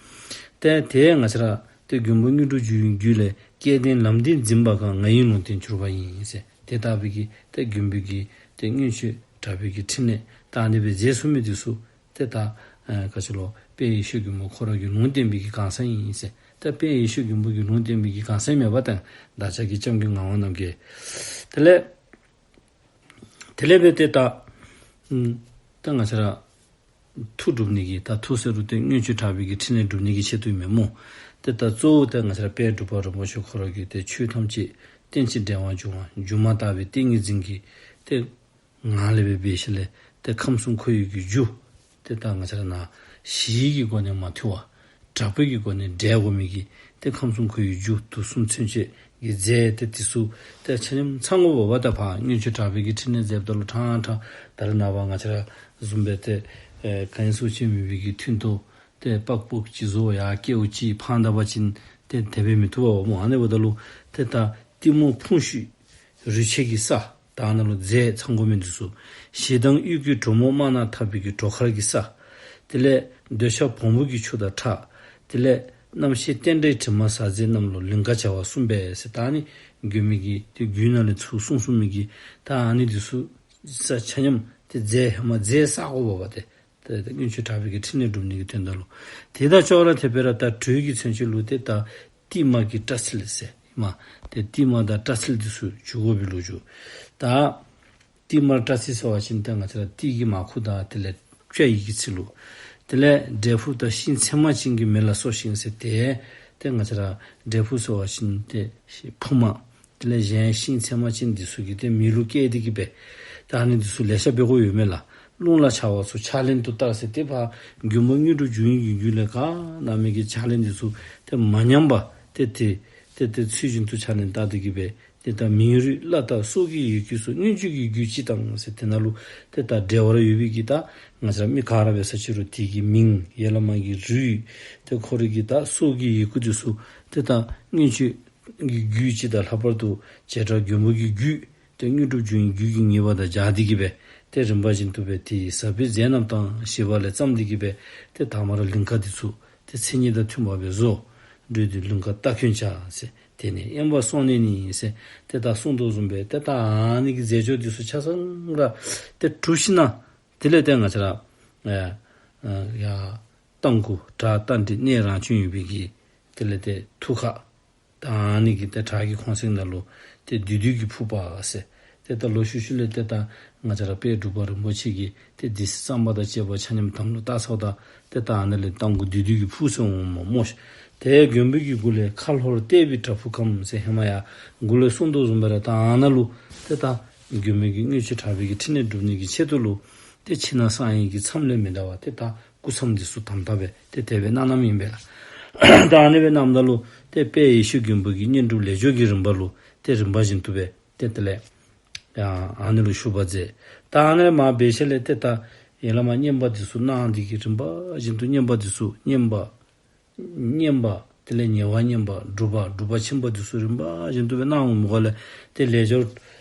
ཏེ་དེ་ང་བཅས་ར་ཏེ་མགོན་པོ་དངོས་གྲུབ་རྒྱུད་ཡུལ་ལས། སྐལ་ལྡན་ལམ་འདི་འཛིན་པ་གང་། ང་ཡི་ལུང་བསྟན་གྱུར་པ་ཡིན་ཟེར། དེ་ལྟ་བུའི་གི་ཏེ་མགོན་པོའི་གི་ཏེ་མངོན་སྤྱོད་དྲག་པོའི་གི་ཕྲིན་ལས་ད་ཨ་ནི་སྦེ་མཛད་ཚུགས་མི་འདི་ཚུ་ཏེ་ད་ཨེ་ག་ཅི་ལོ་དཔལ་ཡེ་ཤེས་མགོན་པོ་ཁོ་ར་གི་ལུང་བསྟན་པའི་གི་གང་ཟག་ཨིན་ཟེར། ད་དཔལ་ཡེ་ཤེས་མགོན་པོ་གི་ལུང་བསྟན་པའི་གི་གང་ཟག་མེན་པ་ད་བདག་ཅག་གི་སྐྱབས་མགོན་ངག་དབང་རྣམ་རྒྱལ། དེ་ལས་དེ་ལས་འབད་ཏེ་ད་ཨམ་ད་ང་བཅས་ར་མཐུ་སྒྲུབ་ནི་གི་ད་མཐུ་ཟེར་རུང་ཏེ་མངོན་སྤྱོད་དྲག་པོའི་གི་ཕྲིན་ལས་སྒྲུབ་ནི་གི་ཆེད་དུ་མེན་སྨོ། ཏེ་ད་གཙོ་བོ་ཏེ་ང་བཅས་ར་དཔལ་འབྲུག་པ་རིན་པོ་ཆེ་ཁོ་ར་གིས་ཏེ་ཆོས་ཐམས་ཅད་རྟེན་ཅིང་འབྲེལ་བར་འབྱུང་བ་སྒྱུ་མ་ལྟ་བུའི་ཏིང་ངེ་འཛིན་གྱི་ཏེ་ངང་ལས་སྦེ་འབད་ཞིནམ་ལས་ཏེ་ཁམས་གསུམ་འཁོར་བའི་གི་རྒྱུ་ཏེ་ད་ང་བཅས་ར་ནཱ་ཞི་བའི་གི་སྒོ་ནས་མ་ཐུལ་བར་དྲག་པོའི་གི་སྒོ་ནས་འབྲལ་དགོ་མི་གི་ཏེ་ཁམས་གསུམ་འཁོར་བའི་རྒྱུ་དུག་གསུམ་མཚོན་བྱེད་ཀྱི་རྫས་ཏེ་འདི་ཚུ་ཏེ་ཆ་མཉམ་ཚང་དགོཔ་འབདཝ་ད་ཕར་མངོན་སྤྱོད་དྲག་པོའི་གི་ཕྲིན་ལས་མཛདཔ་ད་ལུ་ཕྲང་ཕྲང་ད་རེས་ནངས་པ་ང་བཅས་ར་བཟུམ་སྦེ་ཏེ་ཨེ་གང་ཡིན་སུ་ཅིག་མེད་པའི་གི་ཐུན་གཏོར་ ཏེ་པགས་པ་ཅིག་བཟོ་ཡར་སྐེཝ་ཅིག་འཕང་ད་པ་ཅིན་ཏེ་དེ་སྦེ་མི་བཏུབ་པས་སྨོ། ཨ་ནི་འབདཝ་ད་ལུ་ཏེ་ད་གཏི་མུག་ཕུང་ཤུལ་རུས་ཆད་ཀྱི་ས། ད་ཨ་ནཱ་ལུ་རྫས་ཚང་དགོ་མི་འདི་ཚུ། ཞེ་སྡང་གཡུལ་གྱི་གྲོག་མོ་དམར་ནག་འཐབ་པའི་གི་གྲོག་མཁར་གྱི་ས། དེ་ལས་འདོད་ཆགས་བོང་བུ་གི་ཁྱུ་དང་ཁྲག། དེ་ལས་རྣམ་ཤེས་རྟེན་འབྲེལ་དྲི་མ་ཟ་རྫས་རྣམས་ལུ་ལིང་ག་བྱ་བ་གསུམ་པས་ཟེར། ད་ཨ་ནི་མགོན་པོའི་གི་ཏེ་རྒྱུད་ནང་ལས་ཚུར་གསུངས་གསུངས་མི་གི་ད་ཨ་ནི་འདི་ཚུ་ས་ཆ་མཉམ་ཏེ་རྫས་ཧེ་མ་རྫས་བསག་དགོ་པས་པ་ཏེ། ཏེ་ཏེ་མངོན་སྤྱོད་དྲག་པོའི་གི་ཕྲིན་ལས་སྒྲུབ་ནི་གི་དོན་དག་ལུ། དེ་དང་ཅོག་ར་འཐདཔ་སྦེ་ར་ད་དྲོད་ཀྱི་མཚོན་བྱེད་ལུ་ཏེ་ད་ཏིལ་མར་གྱི་སྤྲ་ཚིལ་ཟེར་མས། ཏེ་ཏིལ་མར་དང་སྤྲ་ཚིལ་འདི་ཚུ་བྱུག་དགོ་པའི་ལོ་རྒྱུས། ད་ཏིལ་མར་སྤྲ་ཚིལ་ཟེར་བ་ཅིན་ཏེ་ང་བཅས་ར་ཏིལ་གྱི་མར་ཁུ་དང་དེ་ལས་སྤྱ་ཡི་གི་ཚིལ་ལུ། དེ་ལས་འབྲས་བུ་དང་ཤིང་ཚེར་མ་ཅན་གྱི་མེ་ལ་སོགས་ཤིང་ཟེར་ཏེ། ཏེ་ང་བཅས་ར་འབྲས་བུ་ཟེར་བ་ཅིན་ཏེ་ཕུབ་མ། དེ་ལས་གཞན་ཤིང་ཚེར་མ་ཅན་འདི་ཚུ་གིས་ཏེ་མེ་ལུ་བཀལ་ཏེ་གི་སྦེ། ད་ཨ་ནི་འདི་ཚུ་ལེ་ཤ་འབད་དགོཔ་ཡོད་མས་ལགས། རླུང་ལ་བྱ་བ་ཚུ་ཕྱག་ལེན་དུ་བསྟར་ཟེར་ཏེ་ཕར་མགོན་པོ་དངོས་གྲུབ་འབྱུང་བའི་གི་རྒྱུད་ལས་ག་ནང་མི་གི་ཕྱག་ལེན་འདི་ཚུ་ཏེ་མ་ཉམས་པར་ཏེ་ཏེ་ཏེ་ཏེ་ཚུལ་བཞིན་དུ་ཕྱག་ལེན་བསྟར་ཏེ་གི་སྦེ། ཏེ་ད་མིང་རུས་བླ་དྭགས་སྲོག་གི་ཡི་གེ་སོགས། མངོན་སྤྱོད་ཀྱི་རྒྱུད་སྤྱི་དང་ཟེར་ཏེ་ནཱ་ལུ་ཏེ་ད་འབྲེལ་བ་ར་ཡོད་པའི་གི་ད་ང་བཅས་ར་མི་ག་ར་འབད་ས་ཅི་རུང་དེ་གི་མིང་ཡ་བླ་མ་གི་རུས་ཏེ་ཁོ་རའི་གི་ད་སྲོག་གི་ཡི་གུ་འདི་ཚུ་ཏེ་ད་མངོན་སྤྱོད་ཀྱི་རྒྱུད་སྤྱི་དང་ལྷག་པར་དུ་བྱེ་བྲག་མགོན་པོ་གི་རྒྱུད་ཏེ་དངོས་གྲུབ་འབྱུང་བའི་རྒྱུད་ཀྱི་ངེས་པ་དང་སྦྱར་ཏེ་གི་སྦེ་ཏེ་རིམ་པ་བཞིན་དུ་སྦེ་ཏེ་ཟབ་པའི་རྫས་རྣམས་དང་ཞེས་པ་ལས་བརྩམས་ཏེ་གི་སྦེ་ཏེ་དང་པ་ར་ལིང་ག་འདི་ཚུ་ཏེ་མཚན་ཉིད་དང་མཐུན་པ་སྦེ་བཟོ། སྦྲུལ་དུ་ལིང་ག་སྟ་གོན་བྱ་ཟེར། དེ་ནས་དབེན་པ་སོང་ནས་ནི་ཟེར། ཏེ་ད་གསུངས་དོ་བཟུམ་སྦེ་ཏེ་ད་ཨ་ནི་གི་རྫས་སྦྱོར་འདི་ཚུ་ཆ་ཚང་ར་ཏེ་གྲུབ་ཞིནམ་དེ་ལས་ཏེ་ང་བཅས་ར་ཨེ་ཨེ་ཡ་རྟ་མགོ་བྲག་རྟ་མགྲིན་གནས་རང་བྱོན་ཡོད་པའི་གི་དེ་ལས་ཏེ་ཐུགས་ཁར་ད་ཨ་ནི་གི་ཏེ་བྲག་གི་ཁོང་སེང་ནང་ལུ་ཏེ་བདུད་འདུལ་གྱིས་ཕུར་པ་ཟེར། ཏེ་ད་ལོག་ཤུལ་ཤུལ་ལས་ཏེ་ད་ང་བཅས་ར་དཔལ་འབྲུག་པ་རིན་པོ་ཆེ་གིས་ཏེ་སྡེ་སྲིད་གཙང་པ་དང་བཅས་པ་ཆ་མཉམ་དམ་ལུ་བཏགས་ཚརཝ་ད་ཏེ་ད་ཨ་ནི་ལས་རྟ་མགོ་བདུད་འདུལ་གྱིས་ཕུར་ཟེར་འོང་སྨོ་སྨོ་ཤ། ཏེ་མགོན་པོ་གི་མགུ་ལས་ཁ་ལྷོར་བལྟས་པའི་བྲག་ཕུག་གམ་ཟེར་ཧེ་མ་ཡ་མགུ་ལས་གསུངས་དོ་བཟུམ་སྦེ་ར་ད་ཨ་ནཱ་ལུ་ཏེ་ད་མགོན་པོ་གི་མངོན་སྤྱོད་དྲག་པོའི་གི་ཕྲིན་ལས་སྒྲུབ་ནི་གི་ཆེད་དུ་ལུ་ཏེ་ཕྱི་ནང་གསང་བའི་གི་མཚམས་ལས་མི་འདའ་བར་ཏེ་ད་སྐུ་མཚམས་འདི་ཚུ་དམ་དམ་སྦེ་ཏེ་དེ་སྦེ་གནང་གནངམ་ཨིན་པས་ལགས། ད་ཨ་ནི་སྦེ་གནངམ་ད་ལུ་ཏེ་དཔལ་ཡེ་ཤེས་མགོན་པོ་གི་བསྙེན་སྒྲུབ་ལས་སྦྱོར་གྱི་རིམ་པ་ལུ་ཏེ་རིམ་པ་བཞིན་དུ་སྦེ་ཏེ་དེ་ལས་ཡང་ཨ་ནི་ལུ་ཞུགས་པ་མཛད། ད་ཨ་ནི་མར་འབད་ཞིནམ་ལས་ཏེ་ད་ཡ་བླ་མ་བསྙེན་པ་འདི་ཚུ་གནང་སྟེ་གི་རིམ་པ་བཞིན་དུ་བསྙེན་པ་འདི་ཚུ་བསྙེན་པ་བསྙེན་པ་དེ་ལས་ཉེ་བར་བསྙེན་པ་སྒྲུབ་པ་སྒྲུབ་པ་ཆེན་པོ་འདི་ཚུ་རིམ་པ་བཞིན་དུ་སྦེ་གནང་འོང་མི་ག་ལས་ཏེ་ལས་སྦྱོར་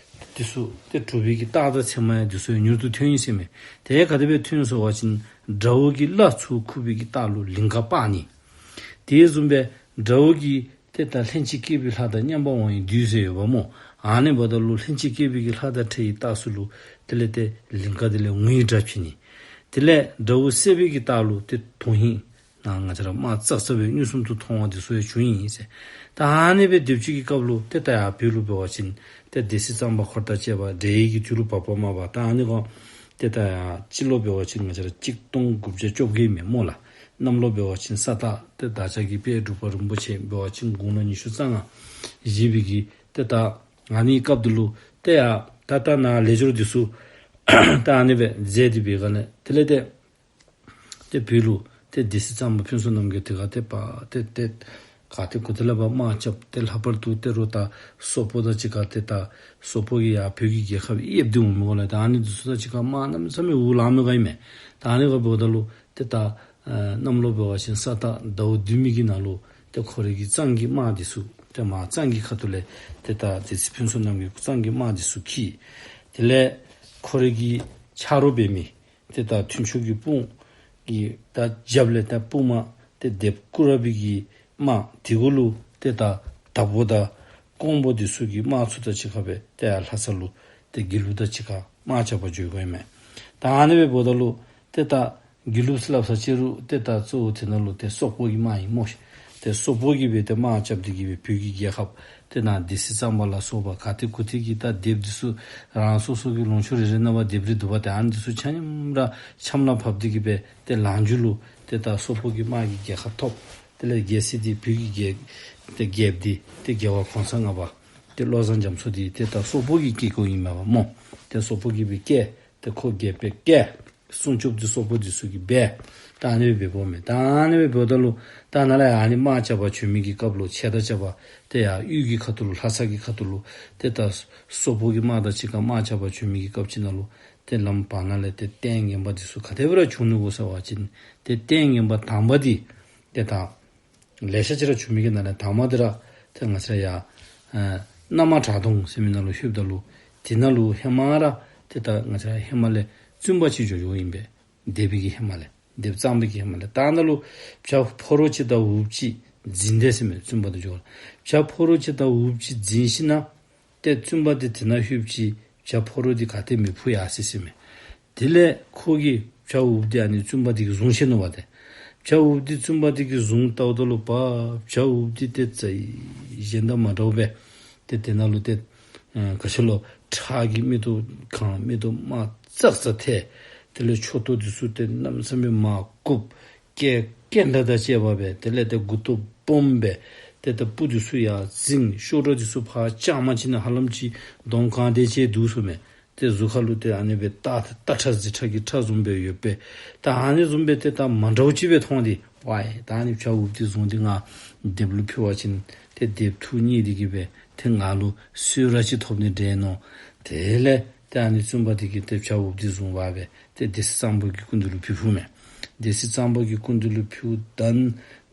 འདི་ཚུ་ཏེ་གྲུབ་པའི་གི་རྟགས་དང་མཚན་མ་ཡང་འདི་ཚུ་ཡང་མྱུར་དུ་ཐོན་ཡི་ཟེར་མས། དེ་ག་དེ་སྦེ་ཐོན་ཟེར་བ་ཅིན་དགྲ་བོ་གི་བླ་ཚུར་འཁུར་བའི་གི་རྟགས་ལུ་ལིང་ག་སྤར་ནི། དེ་བཟུམ་སྦེ་དགྲ་བོ་གི་ཏེ་ད་ལྷན་ཅིག་སྐྱེས་པའི་ལྷ་དང་མཉམ་པ་འོང་བའི་བདུད་ཟེར་ཡོདཔ་སྨོ། ཨ་ནི་འབདཝ་ད་ལུ་ལྷན་ཅིག་སྐྱེས་པའི་གི་ལྷ་དང་འཕྲད་པའི་རྟགས་ཚུ་ལུ་དེ་ལས་ཏེ་ལིང་ག་དེ་ལས་ངུའི་སྒྲ་བྱིན་ནི། དེ་ལས་དགྲ་བོ་བསད་པའི་གི་རྟགས་ལུ་ཏེ་དོན་ཧིང་ནང་ང་བཅས་ར་དམར་ཙག་ཙ་སྦེ་མངོན་སུམ་དུ་མཐོང་བ་འདི་ཚུ་ཡང་བྱུང་ཡི་ཟེར། ད་ཨ་ནི་སྦེ་སྡེབ་གཅིག་གི་སྐབས་ལུ་ཏེ་ད་ཡར་བོད་ལུ་འབད་བ་ཅིན་ཏེ་སྡེ་སྲིད་གཙང་པ་འཁོར་དང་བཅས་པ་འབྲེལ་ཡོད་ཀྱི་དུས་ལུ་བབ་པ་མ་པ་ད་ཨ་ནི་གོ་ཏེ་ད་ཡར་སྤྱི་ལོ་འབད་བ་ཅིན་ང་བཅས་ར་གཅིག་སྟོང་དགུ་བརྒྱ་བཅོ་བརྒྱད་མས་སྨོ་ལགས། གནམ་ལོ་འབད་བ་ཅིན་ས་སྟག་ཏེ་བདག་ཅག་གི་དཔལ་འབྲུག་པ་རིན་པོ་ཆེ་འབད་བ་ཅིན་དགུང་ལོ་ཉི་ཤུ་རྩ་ལྔ་བཞེས་པའི་གི་ཏེ་ད་ཨ་ནི་སྐབས་འདི་ལུ་ཏེ་ཡ་ད་ད་ནཱ་ལས་སྦྱོར་འདི་ཚུ་ད་ཨ་ནི་སྦེ་མཛད་དེ་འབད་ག་ལས་དེ་ལས་ཏེ་ཏེ་བོད་ལུ་ཏེ་སྡེ་སྲིད་གཙང་པ་ཕུན་ཚོགས་རྣམ་རྒྱལ་དེ་ག་ཏེ་པ་ཏེ་ཏེ་ག་ཏེ་གུ་ཏེ་ལས་ཕར་དམག་རྐྱབ་སྟེ་ལྷག་པར་དུ་ཏེ་རོགས་ད་སོག་པོ་དང་གཅིག་ཁར་ཏེ་ད་སོག་པོ་གིས་ཡར་བོད་ཀྱི་རྒྱལ་ཁབ་གཡསཔ་སྟེ་འོང་མི་ག་ལས་ད་ཨ་ནི་འདི་ཚུ་དང་གཅིག་ཁར་དམག་གནམ་མེད་ས་མེད་འུ་ལངམ་མི་ག་ཨིན་མས། ད་ཨ་ནི་ག་འབདཝ་ད་ལུ་ཏེ་ད་ཨེ་གནམ་ལོ་འབད་བ་ཅིན་ས་སྟག་ཟླཝ་བདུན་པའི་གི་ནང་ལུ་ཏེ་ཁོ་རའི་གི་གཙང་གི་དམག་འདི་ཚུ་ཏེ་མར་གཙང་གི་ཁ་ཐུག་ལས་ཏེ་ད་སྡེ་སྲིད་ཕུན་ཚོགས་རྣམ་རྒྱལ་གཙང་གི་དམག་འདི་ཚུ་འཁྱིད། དེ་ལས་ཁོ་རའི་གི་ཆ་རོགས་འབད་མི་ཏེ་ད་མཐུན་ཕྱོགས་ཀྱི་དཔུང་གི་ད་རྒྱབ་ལས་ད་དཔུང་དམག་ཏེ་སྡེབ་སྐུ་རབ་པའི་གི་དམག་དེ་གུ་ལུ་ཏེ་ད་དྭགས་པོ་དང་ཀོང་པོ་འདི་ཚུ་གི་དམག་ཚུ་དང་གཅིག་ཁར་སྦེ་ཏེ་ཡར་ལྷ་ས་ལུ་ཏེ་དགེ་ལུགས་དང་གཅིག་ཁར་དམག་རྐྱབ་པར་འགྱོ་དགོ་ཡི་མས། ད་ཨ་ནི་སྦེ་འབདཝ་ད་ལུ་ཏེ་ད་དགེ་ལུགས་ཟེར་སླབ་ས་ཅི་རུང་ཏེ་ད་གཙོ་བོ་དེ་ནང་ལུ་ཏེ་སོག་པོ་གི་དམག་ཨིན་སྨོ་ཤ། ཏེ་སོག་པོ་གིས་སྦེ་ཏེ་དམག་རྐྱབ་སྟེ་གི་སྦེ་བོད་ཀྱི་རྒྱལ་ཁབ་ཏེ་ནཱ་སྡེ་སྲིད་གཙང་པ་ལ་སོགས་པ་ག་ཏེ་གུ་ཏེ་གི་ད་སྡེབ་འདི་ཚུ་རང་སོ་སོ་གི་ལུང་ཕྱོགས་རེ་རེ་ནང་ཕར་སྡེབ་རེ་འདུག་པ། ཏེ་ཨ་ནི་འདི་ཚུ་ཆ་མཉམ་ར་ཆམ་ལ་ཕབ་སྟེ་གི་སྦེ་ཏེ་ལང་མཇུག་ལུ་ཏེ་ད་སོག་པོ་གི་དམག་གིས་རྒྱལ་ཁ་ཐོབ། དེ་ལས་རྒྱལ་སྲིད་འདི་བོད་ཀྱི་རྒྱལ་ཏེ་རྒྱལཔོ་འདི་ཏེ་རྒྱལ་བ་གོང་ས་ལྔ་པ་ཏེ་བློ་བཟང་རྒྱ་མཚོ་འདི་ཏེ་ད་སོག་པོ་གིས་བཀལ་བཀལཝ་ཨིན་མས་པ་སྨོ། ཏེ་སོག་པོ་གིས་སྦེ་བཀལ། ཏེ་ཁོ་རྒྱལཔོ་སྦེ་བཀལ། སྲུང་སྐྱོབ་འདི་སོག་པོ་འདི་ཚུ་གིས་འབད། ད་ཨ་ནི་སྦེ་འབདཝ་མས། ད་ཨ་ནི་སྦེ་འབདཝ་ད་ལུ་ད་ནཱ་ལས་ཨ་ནི་དམག་རྐྱབ་པར་བྱོན་མི་གི་སྐབས་ལུ་ཆད་ད་རྐྱབ་པར་ཏེ་ཡར་དབུས་ཀྱི་ཁ་ཐུག་ལུ་ལྷ་ས་གི་ཁ་ཐུག་ལུ་ཏེ་ད་སོག་པོ་གི་དམག་དང་གཅིག་ཁར་དམག་རྐྱབ་པར་བྱོན་མི་གི་སྐབས་ཅིག་ནང་ལུ་ ཏེ་ལམ་བར་ན་ལས་ཏེ་ལྟས་ངན་པ་འདི་ཚུ་ག་དེ་སྦེ་ར་བྱུང་ནུག་གོ་ཟེར་བ་ཅིན་ཏེ་ལྟས་ངན་པ་དང་པ་འདི་ཏེ་ད་ལེ་ཤ་ཅིག་ར་བྱུང་མི་གི་ནང་ལས་དང་པ་འདི་ར་ཏེ་ང་བཅས་ར་ཡར་ཨ་མནའ་མ་བྲག་དོང་ཟེར་མི་ནང་ལུ་ལྷོདཔ་ད་ལུ་དེ་ནང་ལུ་ཧེ་མ་ར་ཏེ་ད་ང་བཅས་ར་ཧེ་མ་ལས་བཙུན་པ་ཅིག་འགྱོ་འགྱོཝ་ཨིན་པས། སྡེ་པའི་གི་ཧེ་མ་ལས་སྡེ་པ་གཙང་པའི་གི་ཧེ་མ་ལས་ད་ནཱ་ལུ་བྱ་ཕོ་རོག་ཅིག་དང་འུགཔ་ཅིག་འཛིང་དེས་ཟེར་མས། བཙུན་པ་དང་འགྱོ་བྱ་ཕོ་རོག་ཅིག་དང་འུགཔ་ཅིག་འཛིང་ཞིནམ་ལས་ཏེ་བཙུན་པ་འདི་དེ་ནང་ལྷོདཔ་ཅིག་བྱ་ཕོ་རོག་འདི་ག་ཏེ་མི་ཕུད་ཡར་སོ་ཡི་ཟེར་མས། དེ་ལས་ཁོ་གིས་བྱ་འུགཔ་འདི་ཨ་ནི་བཙུན་པ་འདི་གིས་བཟུང་ཤེས་ནུག་པ་ཏེ། བྱ་འུགཔ་འདི་བཙུན་པ་འདི་གིས་བཟུང་བལྟཝ་ད་ལུ་པ་བྱ་འུགཔ་འདི་ཏེ་རྩ་བ་གཞན་དང་མ་འདྲཝ་སྦེ་ཏེ་དེ་ནང་ལུ་ཏེ་ཨ་ག་ཅི་ལོ་ཁྲག་གིས་མིག་ཏོ་གང་མིག་ཏོ་དམར་ཙག་ཙ་ཐལ། དེ་ལས་མཆུ་ཏོ་འདི་ཚུ་ཏེ་གནམ་མེད་ས་མེད་མར་ལྐུགས། སྐད་སྐད་སྒྲ་དང་བཅས་པ་སྦེ་དེ་ལས་ཏེ་མགུ་ཏོ་སྦོམ་སྦེ་ཏེ་ད་སྤུ་འདི་ཚུ་ཡར་འཛིང་། གཤོག་སྒྲོ་འདི་ཚུ་ཕར་བཅག་མ་བཅད་ནི་ཧ་ལམ་ཅིག་གདོང་གང་དེ་ཅིག་འདུག་ཟེར་མས། ཏེ་གཟུགས་ཁ་ལུ་ཏེ་ཨ་ནི་སྦེ་རྟ་རྟ་ཁྲག་གཟིག་ཁྲག་གི་ཁྲག་བཟུམ་སྦེ་ཡོད་པས། ད་ཨ་ནི་བཟུམ་སྦེ་ཏེ་ད་མ་འདྲཝ་ཅིག་སྦེ་མཐོང་སྟེ་ཝའི་ད་ཨ་ནི་བྱ་འུགཔ་འདི་བཟུང་སྟེ་ང་སྡེ་པ་ལུ་ཕུལ་བ་ཅིན་ཏེ་སྡེ་པ་ཐུགས་མཉེས་ཏེ་གིས་སྦེ་ཏེ་ང་ལུ་གསོལ་རས་ཅིག་ཐོབ་ནི་འདྲས་མནོ། དེ་ལས་ཏེ་ཨ་ནི་བཙུན་པ་འདི་གིས་ཏེ་བྱ་འུགཔ་འདི་བཟུང་འབག་སྦེ་ཏེ་སྡེ་སྲིད་གཙང་པ་གི་སྐུ་མདུན་ལུ་ཕུལ་ཕུལཝ་མས། སྡེ་སྲིད་གཙང་པ་གི་སྐུ་མདུན་ལུ་ཕུལཝ་ད་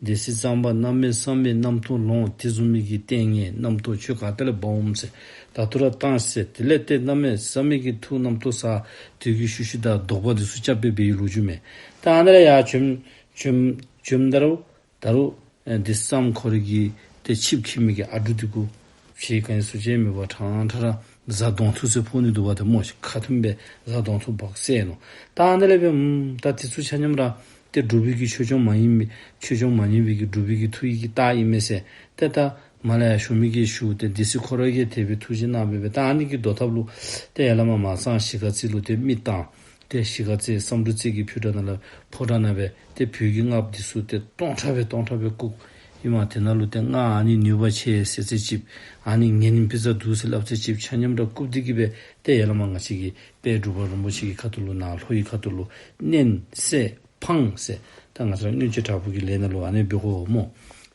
སྡེ་སྲིད་གཙང་པ་གནམ་མེད་ས་མེད་རྣམ་རྟོག་ལངས། དེ་བཟུམ་མའི་གི་ལྟས་ངན་རྣམ་རྟོག་ཁྱོད་ག་ཏེ་ལས་འབག་འོངམ་ཟེར། ད་ལྟོ་ར་བཏང་ཟེར། དེ་ལས་ཏེ་གནམ་མེད་ས་མེད་ཀྱི་ཐུགས་རྣམ་རྟོག་ཟ། དེ་གི་ཤུལ་ཤུལ་ད་དོགས་པ་འདི་ཚུ་རྐྱབ་སྦེ་འབད་བའི་ལོ་རྒྱུས་མས། ད་ཨ་ནཱ་ལས་ཡར་བྱོན་བྱོན་བྱོནམ་ད་རུང་ད་རུང་ཨེ་སྡེ་སྲིད་གཙང་པ་ཁོ་རའི་གི་ཏེ་ཆིབས་འཁྱིད་མི་གི་ཨ་འབྲུག་འདི་གུ་ཕྱི་ག་ནི་སུ་ཅིག་མེད་པར་ཕྲང་ཕྲང་ར་གཟའ་གདོང་ཐུག་ཟེར་ཕོག་ནི་འདུག་པ་ཏེ་སྨོ་ཤིག། ཁ་ཐུམ་སྦེ་གཟའ་གདོང་ཐུག་འབག་བསད་ནུག། ད་ཨ་ནཱ་ལས་སྦེ་ཨུམ་ད་དེ་ཚུ་ཆ་མཉམ་ར་ཏེ་འབྲུག་པའི་གི་ཆོས་སྐྱོང་མ་ཡིན་མི་ཆོས་སྐྱོང་མ་ཡིན་པའི་གི་འབྲུག་པའི་གི་ཐུགས་ཀྱི་རྟགས་ཨིན་མས་ཟེར། ཏེ་ད་མར་ལས་ཡར་ཞུ་མི་གིས་ཞུ། ཏེ་སྡེ་སྲིད་ཁོ་ར་གིས་དེ་སྦེ་ཐུགས་བཞེད་གནང་སྦེ་སྦེ་ད་ཨ་ནི་གི་བཟློག་ཐབས་ལུ་ཏེ་ཡར་ལས་མར་མར་གཙང་གཞིས་ཀ་རྩེ་ལུ་ཏེ་མི་བཏང་། ཏེ་གཞིས་ཀ་རྩེ་བསམ་གྲུབ་རྩེ་གི་ཕོ་བྲང་ནང་ལུ་ཕོ་བྲང་ནང་སྦེ་ཏེ་བོད་ཀྱི་སྔགས་འདི་ཚུ་ཏེ་སྟོང་ཕྲག་སྦེ་སྟོང་ཕྲག་སྦེ་བཀུག། ཨིན་མས། དེ་ནང་ལུ་ཏེ་སྔགས་ཨ་ནི་ནུས་པ་ཆེ་ཟེར་ཚད་ཅིག་ཨ་ནི་ངན་ནི་ཕི་ཙ་འདུག་ཟེར་སླབ་ཚད་ཅིག་ཆ་མཉམ་ར་བཀུག་སྟེ་གིས་སྦེ་ཏེ་ཡར་ལས་མར་ང་བཅས་ཀྱི་དཔལ་འབྲུག་པ་རིན་པོ་ཆེ་གི་ཁ་ཐུག་ལུ་ནཱ་ལྷོ་ཡི་ཁ་ཐུག་ལུ་མནན་བསད་འཕང་ཟེར། ད་ང་བཅས་ར་མངོན་སྤྱོད་དྲག་པོ་གི་ལས་ནང་ལུ་ཨ་ནི་སྦེ་གོ་སྨོ།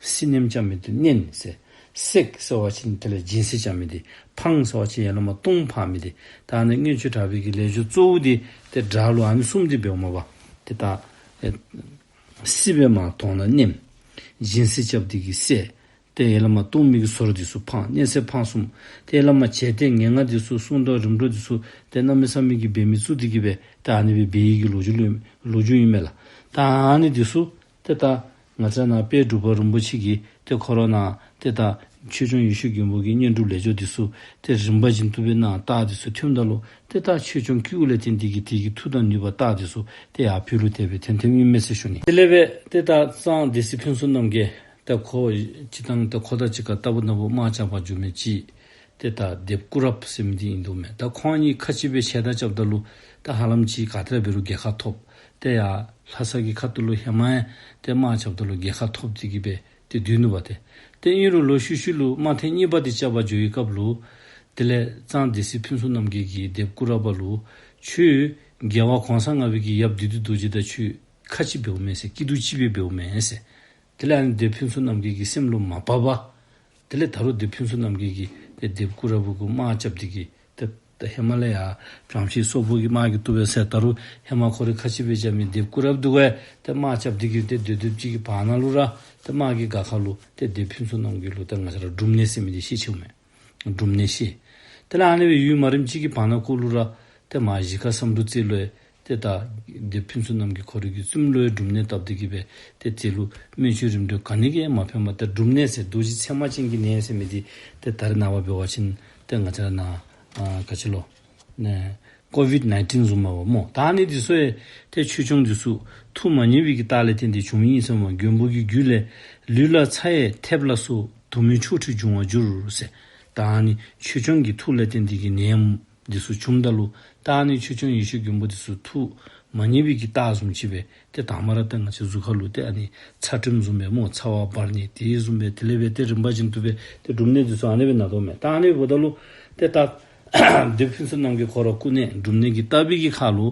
སྲི་མནན་རྐྱབ་མི་འདི་མནན་ཟེར། བསད་ཟེར་བ་ཅིན་དེ་ལས་སྦྱིན་སྲེག་རྐྱབ་མི་འདི། འཕང་ཟེར་བ་ཅིན་ཡར་ལས་མར་བརྡུང་འཕང་མི་འདི། ད་ཨ་ནི་མངོན་སྤྱོད་དྲག་པོའི་གི་ལས་སྦྱོར་གཙོ་བོ་འདི་ཏེ་དགྲ་ལུ་ཨ་ནི་གསུམ་འདི་འབདཝ་མས་པ། ཏེ་ད་ཨེ་སྲི་སྦེ་མར་བརྡུང་ན་མནན། སྦྱིན་སྲེག་རྐྱབ་སྟེ་གིས་བསད། ཏེ་ཡར་ལས་མར་བརྡུང་མི་གི་སོར་འདི་ཚུ་འཕང་། མནན་བསད་འཕང་གསུམ། ཏེ་ཡར་ལས་མར་བྱད་གཏད་ངན་སྔགས་འདི་ཚུ་སྲུང་བཟློག་རིམ་གྲོ་འདི་ཚུ་ཏེ་གནམ་མེད་ས་མེད་ཀྱི་འབད་མི་བཙུགས་ཏེ་གིས་སྦེ་ཏེ་ཨ་ནི་སྦེ་འབད་ཡི་གི་ལོ་རྒྱུས་ལུ་ལོ་རྒྱུས་ཨིན་མས་ལགས། ད་ཨ་ནི་འདི་ཚུ་ཏེ་ད་ང་བཅས་ནཱ་དཔལ་འབྲུག་པ་རིན་པོ་ཆེ་གིས་ཏེ་ཁོ་ར་ནཱ་ཏེ་ད་ཆོས་སྐྱོང་ཡེ་ཤེས་མགོན་པོ་གི་བསྙེན་སྒྲུབ་ལས་སྦྱོར་འདི་ཚུ་ཏེ་རིམ་པ་བཞིན་དུ་སྦེ་ནཱ་རྟགས་འདི་ཚུ་ཐོནམ་ད་ལུ་ཏེ་ད་ཆོས་སྐྱོང་སྐྱེ་བ་ལས་བརྟེན་ཏེ་གིས་དེ་གི་མཐུ་དང་ནུས་པ་རྟགས་འདི་ཚུ་ཏེ་ཡར་བོད་ལུ་དེ་སྦེ་ཐོན་ཐོནམ་ཨིན་མས་ཟེར་ཞུ་ནི། དེ་ལས་སྦེ་ཏེ་ད་གཙང་སྡེ་སྲིད་ཕུན་ཚོགས་རྣམ་རྒྱལ་ད་ཁོ་སྤྱིར་བཏང་ད་ཁོ་དང་གཅིག་ཁར་ལྟ་བུ་ན་བུ་དམག་རྐྱབ་པར་འགྱོ་མི་ཅིག་ཏེ་ད་སྡེ་པ་སྐུ་རབ་ཟེར་མི་འདི་ཨིན་དོ་མས། ད་ཁོང་གཉིས་ཁ་གཅིག་སྦེ་ཕྱད་དང་རྐྱབ་ད་ལུ་ད་ཧ་ལམ་ཅིག་ག་ཏེ་ར་འབད་རུང་རྒྱལ་ཁ་ཐོབ། ཏེ་ཡར་ལྷ་ས་གི་ཁ་ཐུག་ལུ་ཧེ་མ་ཡང་ཏེ་དམག་རྐྱབ་ད་ལུ་རྒྱལ་ཁ་ཐོབ་སྟེ་གིས་སྦེ་ཏེ་སྡོད་ནུག་པ་ཏེ། ཏེ་ཨིན་རུང་ལོག་ཤུལ་ཤུལ་ལུ་དམག་ཐེངས་གཉིས་པ་འདི་རྐྱབ་པར་འགྱོ་བའི་སྐབས་ལུ་དེ་ལས་གཙང་སྡེ་སྲིད་ཕུན་ཚོགས་རྣམ་རྒྱལ་གྱིས་སྡེ་པ་སྐུ་རབ་པ་ལུ་ཁྱོད་རྒྱལ་བ་གོང་ས་ལྔ་པའི་གི་ཡབ་བདུད་འདུལ་རྡོ་རྗེ་དང་ཁྱོད་ཁ་གཅིག་འབདཝ་མས་ཟེར། སྐྱིད་སྡུག་གཅིག་སྦེ་འབདཝ་མས་ཟེར། དེ་ལས་ཨ་ནི་སྡེ་ཕུན་ཚོགས་རྣམ་རྒྱལ་གྱི་སེམས་ལུ་མ་བབ་པར་དེ་ལས་ད་རུང་སྡེ་ཕུན་ཚོགས་རྣམ་རྒྱལ་གྱིས་ཏེ་སྡེ་པ་སྐུ་རབ་པ་གུ་དམག་རྐྱབ་སྟེ་གིས་ཏེ་ད་ཧེ་མ་ལས་ཡར་བྱང་ཤིང་སོག་པོ་གི་དམག་གིས་བཏུལ་བས་ཟེར། ད་རུང་ཧེ་མ་ཁོ་རའི་ཁ་གཅིག་སྦེ་རྐྱབ་མི་སྡེ་པ་སྐུ་རབ་འདི་གུ་ཡང་ཏེ་དམག་རྐྱབ་སྟེ་གིས་ཏེ་སྡོད་སྡོདཔ་ཅིག་གི་བར་ན་ལུ་ར་ཏེ་དམག་གི་སྒར་ཁ་ལུ་ཏེ་སྡེ་ཕུན་ཚོགས་རྣམ་རྒྱལ་ལུ་ཏེ་ང་བཅས་ར་འབྲུམ་ནད་ཟེར་མི་འདི་བཤད་ཅི་མས། འབྲུམ་ནད་བཤད། དེ་ལས་ཨ་ནི་སྦེ་ཡུན་མ་རིངམ་ཅིག་གི་བར་ན་ཁོ་ལུ་ར་ཏེ་མར་གཞིས་ཀ་བསམ་གྲུབ་རྩེ་ལུ་ཡང་ཏེ་ད་སྡེ་ཕུན་ཚོགས་རྣམ་རྒྱལ་ཁོ་རའི་གི་བཙུནམོ་ལུ་ཡང་འབྲུམ་ནད་བཏབ་སྟེ་གིས་སྦེ་ཏེ་དེ་ལུ་སྨན་བཅོས་རིམ་གྲོ་ག་ནི་གིས་ཡང་མ་ཕན་པར་ཏེ་འབྲུམ་ནད་ཟེར་རྡོ་རྗེ་ཚེར་མ་ཅན་གྱི་ནད་ཟེར་མི་འདི་ཏེ་ད་རེས་ནངས་པ་འབད་བ་ཅིན་ཏེ་ང་བཅས་ར་ནཱ་ཨ་ག་ཅི་ལོ་ནད་ཀོ་བིཌ་ནའིན་ཊིན་བཟུམ་མས་པ་སྨོ། ད་ཨ་ནི་འདི་ཚུ་ཡང་ཏེ་ཆོས་སྐྱོང་འདི་ཚུ་ཐུགས་མ་མཉེས་པའི་གི་རྟགས་ལས་བརྟེན་ཏེ་བྱུང་མི་ཨིན་ཟེར་མས། མགོན་པོ་གི་རྒྱུད་ལས་ལུས་ལ་ཚ་ཡིས་ཐེབས་ལ་སོགས། དུ་མའི་ཆོ་འཕྲུལ་འབྱུང་བར་འགྱུར་ཟེར། ད་ཨ་ནི་ཆོས་སྐྱོང་གི་ཐུགས་ལས་བརྟེན་ཏེ་གིས་ནད་འདི་ཚུ་བྱུངམ་ད་ལུ་ད་ཨ་ནི་ཆོས་སྐྱོང་ཡེ་ཤེས་མགོན་པོ་འདི་ཚུ་ཐུགས་མ་མཉེས་པའི་གི་རྟགས་བཟུམ་ཅིག་སྦེ་ཏེ་དང་པ་ར་ཏེ་ང་བཅས་གཟུགས་ཁ་ལུ་ཏེ་ཨ་ནི་ཚ་ཀྲིམ་བཟུམ་སྦེ་སྨོ། ཚ་བ་འབར་ནི་དེ་བཟུམ་སྦེ་དེ་ལས་སྦེ་ཏེ་རིམ་པ་བཞིན་དུ་སྦེ་ཏེ་འབྲུམ་ནད་འདི་ཚུ་ཨ་ནི་སྦེ་ན་དོ་མས། ད་ཨ་ནི་འབདཝ་ད་ལུ་ཏེ་ད་སྡེ་ཕུན་ཚོགས་རྣམ་རྒྱལ་ཁོ་ར་སྐུ་ནད་འབྲུམ་ནད་ཀྱིས་བཏབ་པའི་གི་ཁར་ལུ་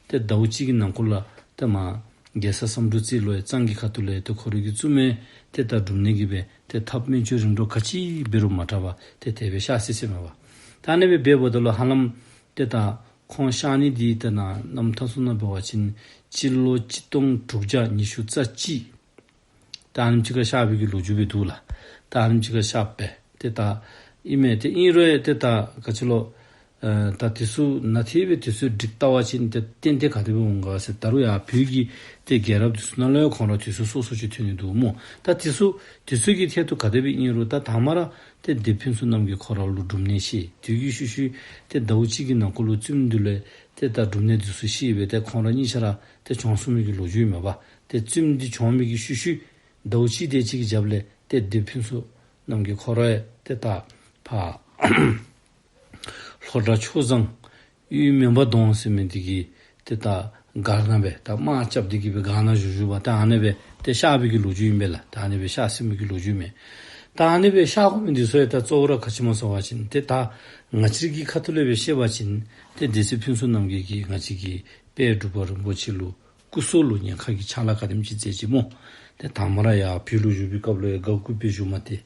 ཏེ་ཟླཝ་གཅིག་གི་ནང་འཁོད་ལུ་ཏེ་མར་རྒྱལ་ས་བསམ་གྲུབ་རྩེ་ལུ་ཡང་གཙང་གི་ཁ་ཐུག་ལུ་ཡང་ཏེ་ཁོ་རའི་གི་བཙུནམོ་ཡང་ཏེ་ད་འབྲུམ་ནད་ཀྱིས་སྦེ་ཏེ་ཐབས་སྨན་བཅོས་རིམ་གྲོ་ག་ཅི་འབད་རུང་མ་དྲག་པར་ཏེ་དེ་སྦེ་གཤགས་སོ་ཡི་ཟེར་མས་པ། ད་ཨ་ནི་སྦེ་འབདཝ་ད་ལུ་ཧ་ལམ་ཏེ་ད་ ཁོང་གཤགས་ནི་འདི་ད་ནཱ་རྣམ་ཐར་ཚུ་ནང་འབད་བ་ཅིན་སྤྱི་ལོ་གཅིག་སྟོང་དྲུག་བརྒྱ་ཉི་ཤུ་རྩ་གཅིག། ད་ཨ་ནེམ་ཅིག་ཁར་གཤགས་པའི་གི་ལོ་རྒྱུས་སྦེ་འདུག་ལགས། ད་ཨ་ནེམ་ཅིག་ཁར་གཤགསཔ་སྦེ་ཏེ་ད་ཨིན་མས། ཏེ་ཨིན་རུང་ཏེ་ད་ག་ཅི་ལོ། ཨ་ད་དེ་ཚུ་ནཱ་ཏེ་སྦེ་དེ་ཚུ་སྒྲིག་བལྟ་བ་ཅིན་ཏེ་ཏན་ཏན་ག་དེ་སྦེ་འོང་ག་ཟེར། ད་རུང་ཡང་བོད་ཀྱི་ཏེ་རྒྱལ་རབས་དེ་ཚུ་ནང་ལུ་ཡང་ཁོང་ར་དེ་ཚུ་སོ་སོ་ཅིག་ཐོན་ནི་འདུག་སྨོ། ད་དེ་ཚུ་དེ་ཚུ་གི་ཐད་དུ་ག་དེ་སྦེ་ཨིན་རུང་ད་དང་པ་ར་ཏེ་ལྡེའུ་ཕུན་ཚོགས་རྣམ་རྒྱལ་ཁོ་ར་ལུ་འབྲུམ་ནད་བཞེས། དེ་གི་ཤུལ་ཤུལ་ཏེ་ཟླཝ་གཅིག་གི་ནང་འཁོད་ལུ་བཙུནམོ་འདི་ལུ་ཏེ་ད་འབྲུམ་ནད་འདི་ཚུ་བཞེས་སྦེ་ཏེ་ཁོང་ར་གཉིས་ཆ་ར་ཏེ་གྱོངས་སོང་མི་གི་ལོ་རྒྱུས་མས་པ། ཏེ་བཙུནམོ་འདི་གྱོངས་མི་གི་ཤུལ་ཤུལ་ཟླཝ་གཅིག་དེ་ཅིག་གི་རྒྱབ་ལས་ཏེ་ལྡེའུ་ཕུན་ཚོགས་རྣམ་རྒྱལ་ཁོ་ར་ཡང་ཏེ་ད་ཕར་ལྷོ་བྲག་ཆོས་བཟང་དབུས་མོན་པ་གདོང་ཟེར་མི་འདི་གི་ཏེ་ད་སྒར་ནང་སྦེ་ད་དམག་རྐྱབ་སྟེ་གི་སྦེ་སྒར་ནང་བཞུགས་བཞུགས་པ་ད་ཨ་ནི་སྦེ་ཏེ་གཤགས་པའི་གི་ལོ་རྒྱུས་ཨིན་པས་ལགས། ད་ཨ་ནི་སྦེ་གཤགས་ཟེར་མི་གི་ལོ་རྒྱུས་མས། ད་ཨ་ནི་སྦེ་གཤགས་དགོ་མི་འདི་ཚུ་ཡང་ད་གཙོ་བོ་ར་ག་ཅི་སྨོ་ཟེར་བ་ཅིན་ཏེ་ད་ང་བཅས་ཀྱི་ཁ་ཐུག་ལས་སྦེ་བཤད་པ་ཅིན་ཏེ་སྡེ་སྲིད་ཕུན་ཚོགས་རྣམ་རྒྱལ་གྱིས་ང་བཅས་ཀྱི་དཔལ་འབྲུག་པ་རིན་པོ་ཆེ་ལུ་སྐུ་སྲོག་ལུ་ཉེན་ཁ་གི་ཕྱག་ལཱ་ག་དེམ་ཅིག་མཛད་ཅི་སྨོ། ཏེ་དང་པ་ར་ཡར་བོད་ལུ་བཞུགས་པའི་སྐབས་ལུ་ཡང་དགའ་སྐྱིད་སྦེ་བཞུགས་མ་སྟེར།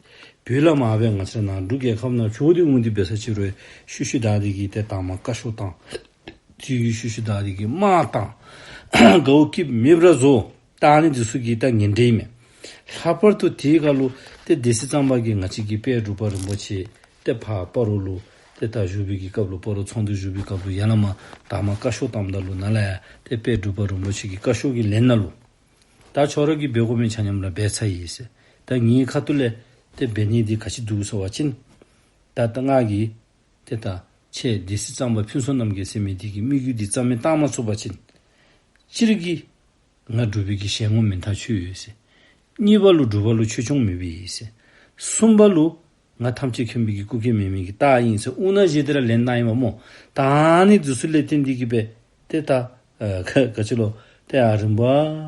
བོད་ལས་མར་སྦེ་ང་བཅས་ནཱ་འབྲུག་རྒྱལ་ཁབ་ནང་བྱོག་སྟེ་འོང་སྟེ་འབད་ས་ཅིག་རུང་ཤུལ་ཤུལ་བདའ་སྟེ་གི་ཏེ་དང་པ་བཀའ་ཤོག་བཏང་། དེ་གི་ཤུལ་ཤུལ་བདའ་སྟེ་གི་དམག་བཏང་། དགའ་སྐྱིད་མེདཔ་ར་བཟོ། ད་ཨ་ནི་འདི་ཚུ་གི་ད་ངན་འབྲས་ཨིན་མས། ལྷག་པར་དུ་དེའི་སྐབས་ལུ་ཏེ་སྡེ་སྲིད་གཙང་པ་གིས་ང་བཅས་ཀྱི་དཔལ་འབྲུག་པ་རིན་པོ་ཆེ་ཏེ་ཕར་སྤ་རོ་ལུ་ཏེ་ད་བཞུགས་པའི་གི་སྐབས་ལུ་སྤ་རོ་ཚོང་འདུས་བཞུགས་པའི་སྐབས་ལུ་ཡར་ལས་མར་དང་པ་བཀའ་ཤོག་བཏངམ་ད་ལུ་ནཱ་ལས་ཡར་ཏེ་དཔལ་འབྲུག་པ་རིན་པོ་ཆེ་གི་བཀའ་ཤོག་གི་ལན་ནང་ལུ་ད་ཁྱོད་ར་གིས་འབད་དགོ་མི་ཆ་མཉམ་ར་འབད་ཚར་ཡི་ཟེར། ད་ངེའི་ཁ་ཐུག་ལས་ཏེ་འབད་ནི་འདི་ག་ཅི་འདུག་ཟེར་བ་ཅིན་ད་ད་ང་གིས་ཏེ་ད་ཁྱེད་སྡེ་སྲིད་གཙང་པ་ཕུན་ཚོགས་རྣམ་རྒྱལ་ཟེར་མི་འདི་གི་དམིགས་ཡུལ་འདི་རྩ་མེད་བཏང་མ་ཚུགས་པ་ཅིན་སྤྱིར་གྱིས་ང་འབྲུག་པའི་གི་ཞལ་ངོ་མེན་ཐག་ཆོད་ཡོད་ཟེར། གཉིས་པ་ལུ་འབྲུག་པ་ལུ་ཆོས་སྐྱོང་མེད་པས་ཟེར། གསུམ་པ་ལུ་ང་ཐམས་ཅད་མཁྱེན་པའི་གི་སྐུ་སྐྱེ་མེན་མི་གི་རྟགས་ཨིན་ཟེར་དབུ་མནའ་བཞེས་ཏེ་ར་ལན་གནང་ཡི་པ་སྨོ། ད་ཨ་ནི་འདི་ཚུ་ལས་བརྟེན་ཏེ་གི་སྦེ་ཏེ་ད་ཨ་ག་ག་ཅི་ལོ། ཏེ་ཨ་རིམ་པ་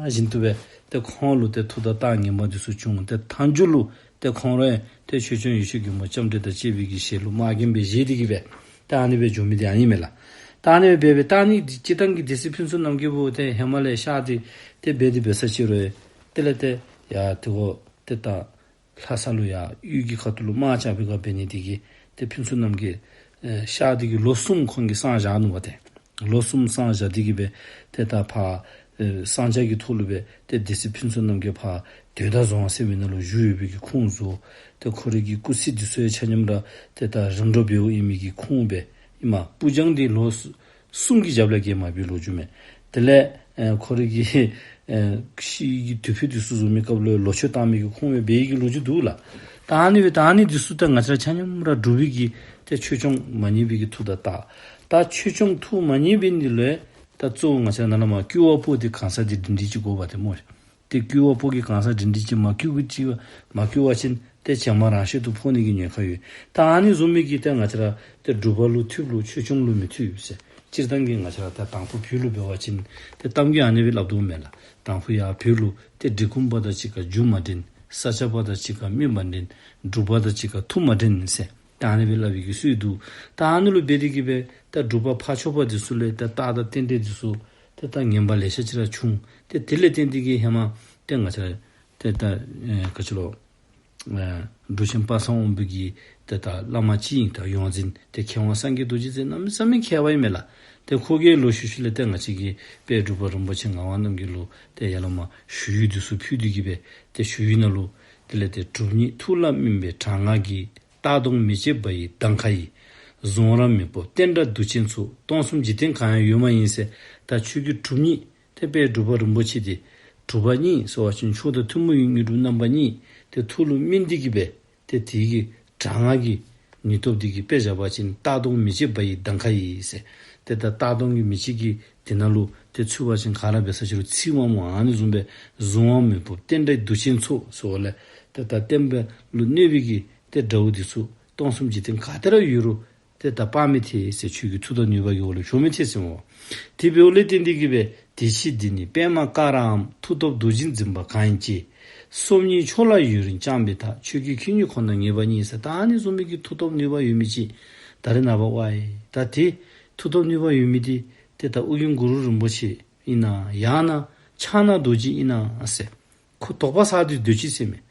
བཞིན་དུ་སྦེ་ཏེ་ཁོང་ལུ་ཏེ་མཐུ་དང་རྟགས་ངན་པ་འདི་ཚུ་བྱུང་། ཏེ་མཐའ་མཇུག་ལུ་ཏེ་ཁོང་ར་ཡང་ཏེ་ཆོས་སྐྱོང་ཡེ་ཤེས་མགོན་པོ་ལྕམ་དྲལ་དང་བཅས་པའི་གི་ཞལ་ལུ་དམག་རྒྱན་སྦེ་བཞེས་ཏེ་གི་སྦེ་ཏེ་ཨ་ནི་སྦེ་འགྱོ་མི་འདི་ཨ་ནི་མས་ལགས། ད་ཨ་ནི་སྦེ་འབད་སྦེ་ད་ཨ་ནི་སྤྱིར་བཏང་གི་སྡེ་སྲིད་ཕུན་ཚོགས་རྣམ་རྒྱལ་པོ་ཏེ་ཧེ་མ་ལས་གཤགས་ཏེ་ཏེ་འབད་དེ་འབད་ས་ཅིག་རུང་དེ་ལས་ཏེ་ཡར་དེ་གོ་ཏེ་ད་ལྷ་ས་ལུ་ཡར་དབུས་ཀྱི་ཁ་ཐུག་ལུ་དམག་རྐྱབ་པའི་སྐབས་འབད་ནི་དེ་གིས་ཏེ་ཕུན་ཚོགས་རྣམ་རྒྱལ་ཨེ་གཤགས་ཏེ་གི་ལོ་གསུམ་ཁོང་གིས་གསང་བཞག་ནུག་པ་ཏེ། ལོ་གསུམ་གསང་བཞག་སྟེ་གི་སྦེ་ཏེ་ད་ཕར་ཨེ་གསང་རྒྱ་གི་ཐོག་ལུ་སྦེ་ཏེ་སྡེ་སྲིད་ཕུན་ཚོགས་རྣམ་རྒྱལ་ཕར་དོས་དག་རྫོང་ཟེར་མི་ནང་ལུ་བཞུགས་ཡོད་པའི་གི་ཁུངས་བཟོ། ཏེ་ཁོ་རའི་གི་སྐུ་ཚིགས་འདི་ཚུ་ཡང་ཆ་མཉམ་ར་ཏེ་ད་རིམ་གྲོ་འབདཝ་ཨིན་མི་གི་ཁུངས་སྦེ་ཨིན་མས། སྤུར་སྦྱང་འདི་ལོ་གསུམ་གསུམ་གྱི་རྒྱབ་ལས་ཀྱི་མ་འབད་ལོ་རྒྱུས་མས། དེ་ལས་ཨེ་ཁོ་རའི་གི་ཨེ་ཤི་གི་དུས་ཕུད་འདི་ཚུ་བཟུང་མི་སྐབས་ལུ་ལོ་མཆོད་བཏང་མི་གི་ཁུངས་སྦེ་འབད་ཡི་གི་ལོ་རྒྱུས་འདུག་ལགས། ད་ཨ་ནི་སྦེ་ད་ཨ་ནི་འདི་ཚུ་ད་ང་བཅས་ར་ཆ་མཉམ་ར་འབྲུག་པའི་གི་ཏེ་ཆོས་སྐྱོང་མ་ཉན་པའི་གི་མཐུ་དང་རྟགས། ད་ཆོས་སྐྱོང་མཐུ་མ་ཉན་པའི་འདི་ལུ་ད་གཙོ་བོ་ང་བཅས་ར་ནཱ་ལས་མར་བསྐུལ་བ་པོ་འདི་གང་ཟག་འདི་སྒྲིང་སྒྲིང་ཅིག་དགོ་པ་ཏེ་སྨོ། ཏེ་བསྐུལ་བ་པོ་གིས་གང་ཟག་སྒྲིང་སྒྲིང་ཅིག་མ་བསྐུལ་གི་ཅིག་མ་བསྐུལ་བ་ཅིན་ཏེ་བྱད་མ་རང་ཤུགས་ཏུ་ཕོག་ནི་གི་ཉེན་ཁ་ཡོད། ད་ཨ་ནི་བཟུམ་མའི་གི་ཏེ་ང་བཅས་ར་ཏེ་འབྲུག་པ་ལུ་ཐུབ་རུང་ཆོས་སྐྱོང་ལུ་མི་ཐུབ་ཟེར། སྤྱིར་བཏང་གི་ང་བཅས་ར་ད་དང་ཕུ་བོད་ལུ་འབད་བ་ཅིན་ཏེ་གཏམ་གྱི་ཨ་ནི་སྦེ་སླབ་དོ་མས་ལགས། དང་ཕུ་ཡར་བོད་ལུ་ཏེ་འབྲི་གུང་པ་དང་གཅིག་ཁར་རྒྱུ་མ་འདྲེན། ས་སྐྱ་པ་དང་གཅིག་ཁར་མི་མ་འདྲེན། འབྲུག་པ་དང་གཅིག་ཁར་མཐུ་མ་འདྲེན་ཟེར། ད་ཨ་ནི་སྦེ་སླབ་པའི་གི་སྲོལ་འདུག། ད་ཨ་ནི་ལུ་འབད་དེ་གི་སྦེ་ད་འབྲུག་པ་ཕར་ཕྱོགས་པ་འདི་ཚུ་ལས་ད་རྟགས་དང་རྟེན་འབྲེལ་འདི་ཚུ་ཏེ་ད་ངན་པ་ལེ་ཤ་ཅིག་ར་བྱུང་། ཏེ་དེ་ལས་བརྟེན་ཏེ་གི་ཧེ་མ་ཏེ་ང་བཅས་ར་ཏེ་ད་ཨེ་ག་ཅི་ལོ། ཨེ་འབྲུག་ཆེན་དཔག་བསམ་དབང་པོ་གི་ཏེ་ད་བླ་མ་ཅིག་ཨིན། ད་ཡོངས་འཛིན་ཏེ་མཁས་དབང་སངས་རྒྱས་རྡོ་རྗེ་ཟེར་གནམ་མེད་ས་མེད་མཁས་པ་ཨིན་མས་ལགས། ཏེ་ཁོ་གིས་ལོག་ཤུལ་ཤུལ་ལས་ཏེ་ང་བཅས་ཀྱི་དཔལ་འབྲུག་པ་རིན་པོ་ཆེ་ངག་དབང་རྣམ་རྒྱལ་ལུ་ཏེ་ཡར་ལས་མར་ཞུ་ཡིག་འདི་ཚུ་ཕུལ་ཏེ་གི་སྦེ་ཏེ་ཞུ་ཡིག་ནང་ལུ་དེ་ལས་ཏེ་གྲུབ་བརྙེས་ཐུགས་ལ་སྨིན་པའི་དྲག་སྔགས་ཀྱི། རྟ་གདོང་མི་བྱེད་བ་ཡི་གདང་ཁ་ཡིས། གཟུང་བར་མི་སྤོབས་བསྟན་དགྲ་གདུག་ཅན་ཚོགས། སྟོང་གསུམ་འཇིག་རྟེན་གང་ཡང་ཡོད་མ་ཡིན་ཟེར། ད་ཁྱོད་ཀྱི་གྲུབ་བརྙེས་ཏེ་དཔལ་འབྲུག་པ་རིན་པོ་ཆེ་འདི་གྲུབ་པ་བརྙེས་ཟེར་བ་ཅིན་མཆོག་དང་ཐུན་མོང་གི་དངོས་གྲུབ་རྣམ་པ་བརྙེས། ཏེ་ཐུགས་ལུ་སྨིན་ཏེ་གི་སྦེ་ཏེ་དེ་གི་དྲག་སྔགས་ཀྱི་ནུས་སྟོབས་འདི་གིས་དཔེ་བཞག་པ་ཅིན་རྟ་གདོང་མི་བྱེད་བ་ཡི་གདང་ཁ་ཡིས་ཟེར། ཏེ་ད་རྟ་གདོང་གི་མི་བྱེད་ཀྱི་དེ་ནང་ལུ་ཏེ་ཚུད་པ་ཅིན་ག་ར་འབད་ས་ཅིག་རུང་ཚིག་མ་མོ་ཨ་ནི་བཟུམ་སྦེ་གཟུང་བར་མི་སྤོབས་བསྟན་དགྲ་གདུག་ཅན་ཚོགས་ཟེར་བ་ལས་ཏེ་ད་བསྟན་པ་ལུ་གནོད་པའི་གི་ཏེ་དགྲ་བོ་འདི་ཚུ་སྟོང་གསུམ་འཇིག་རྟེན་ག་ཏེ་ར་ཡོད་རུང་ཏེ་ད་དཔའ་མི་ཐེག་ཟེར། ཁྱོད་ཀྱི་མཐུ་དང་ནུས་པ་གི་འོག་ལས་བྱོག་མི་ཐེག་ཟེར་སྨོ། དེ་འབདཝ་ལས་བརྟེན་ཏེ་གི་སྦེ་དེ་ཕྱིར་འདི་ནི་པདྨ་ཀ་རའམ། མཐུ་སྟོབས་རྡོ་རྗེ་འཛིན་པ་གང་ཡིན་གྱི། སོམ་ཉི་ཕྱོགས་ལ་ཡུན་རིང་བཅངས་པའི་མཐར། ཁྱོད་ཀྱི་ཁྱེད་ཉིད་ཁོ་ན་ངེས་པ་རྙེད་ཟེར། ད་ཨ་ནི་བཟུམ་མའི་གི་མཐུ་སྟོབས་ནུས་པ་ཡོད་མི་ཅིག་ད་རེས་ནངས་པ་ཝའི་ད་དེ་མཐུ་སྟོབས་ནུས་པ་ཡོད་མི་འདི་ཏེ་ད་ཨོ་རྒྱན་གུ་རུ་རིན་པོ་ཆེ་ཨིན་ན་ཡང་ན་ཕྱག་ན་རྡོ་རྗེ་ཨིན་ན་ཟེར། ཁོ་དོགས་པ་ཟ་སྟེ་སྡོད་ཅི་ཟེར་མས།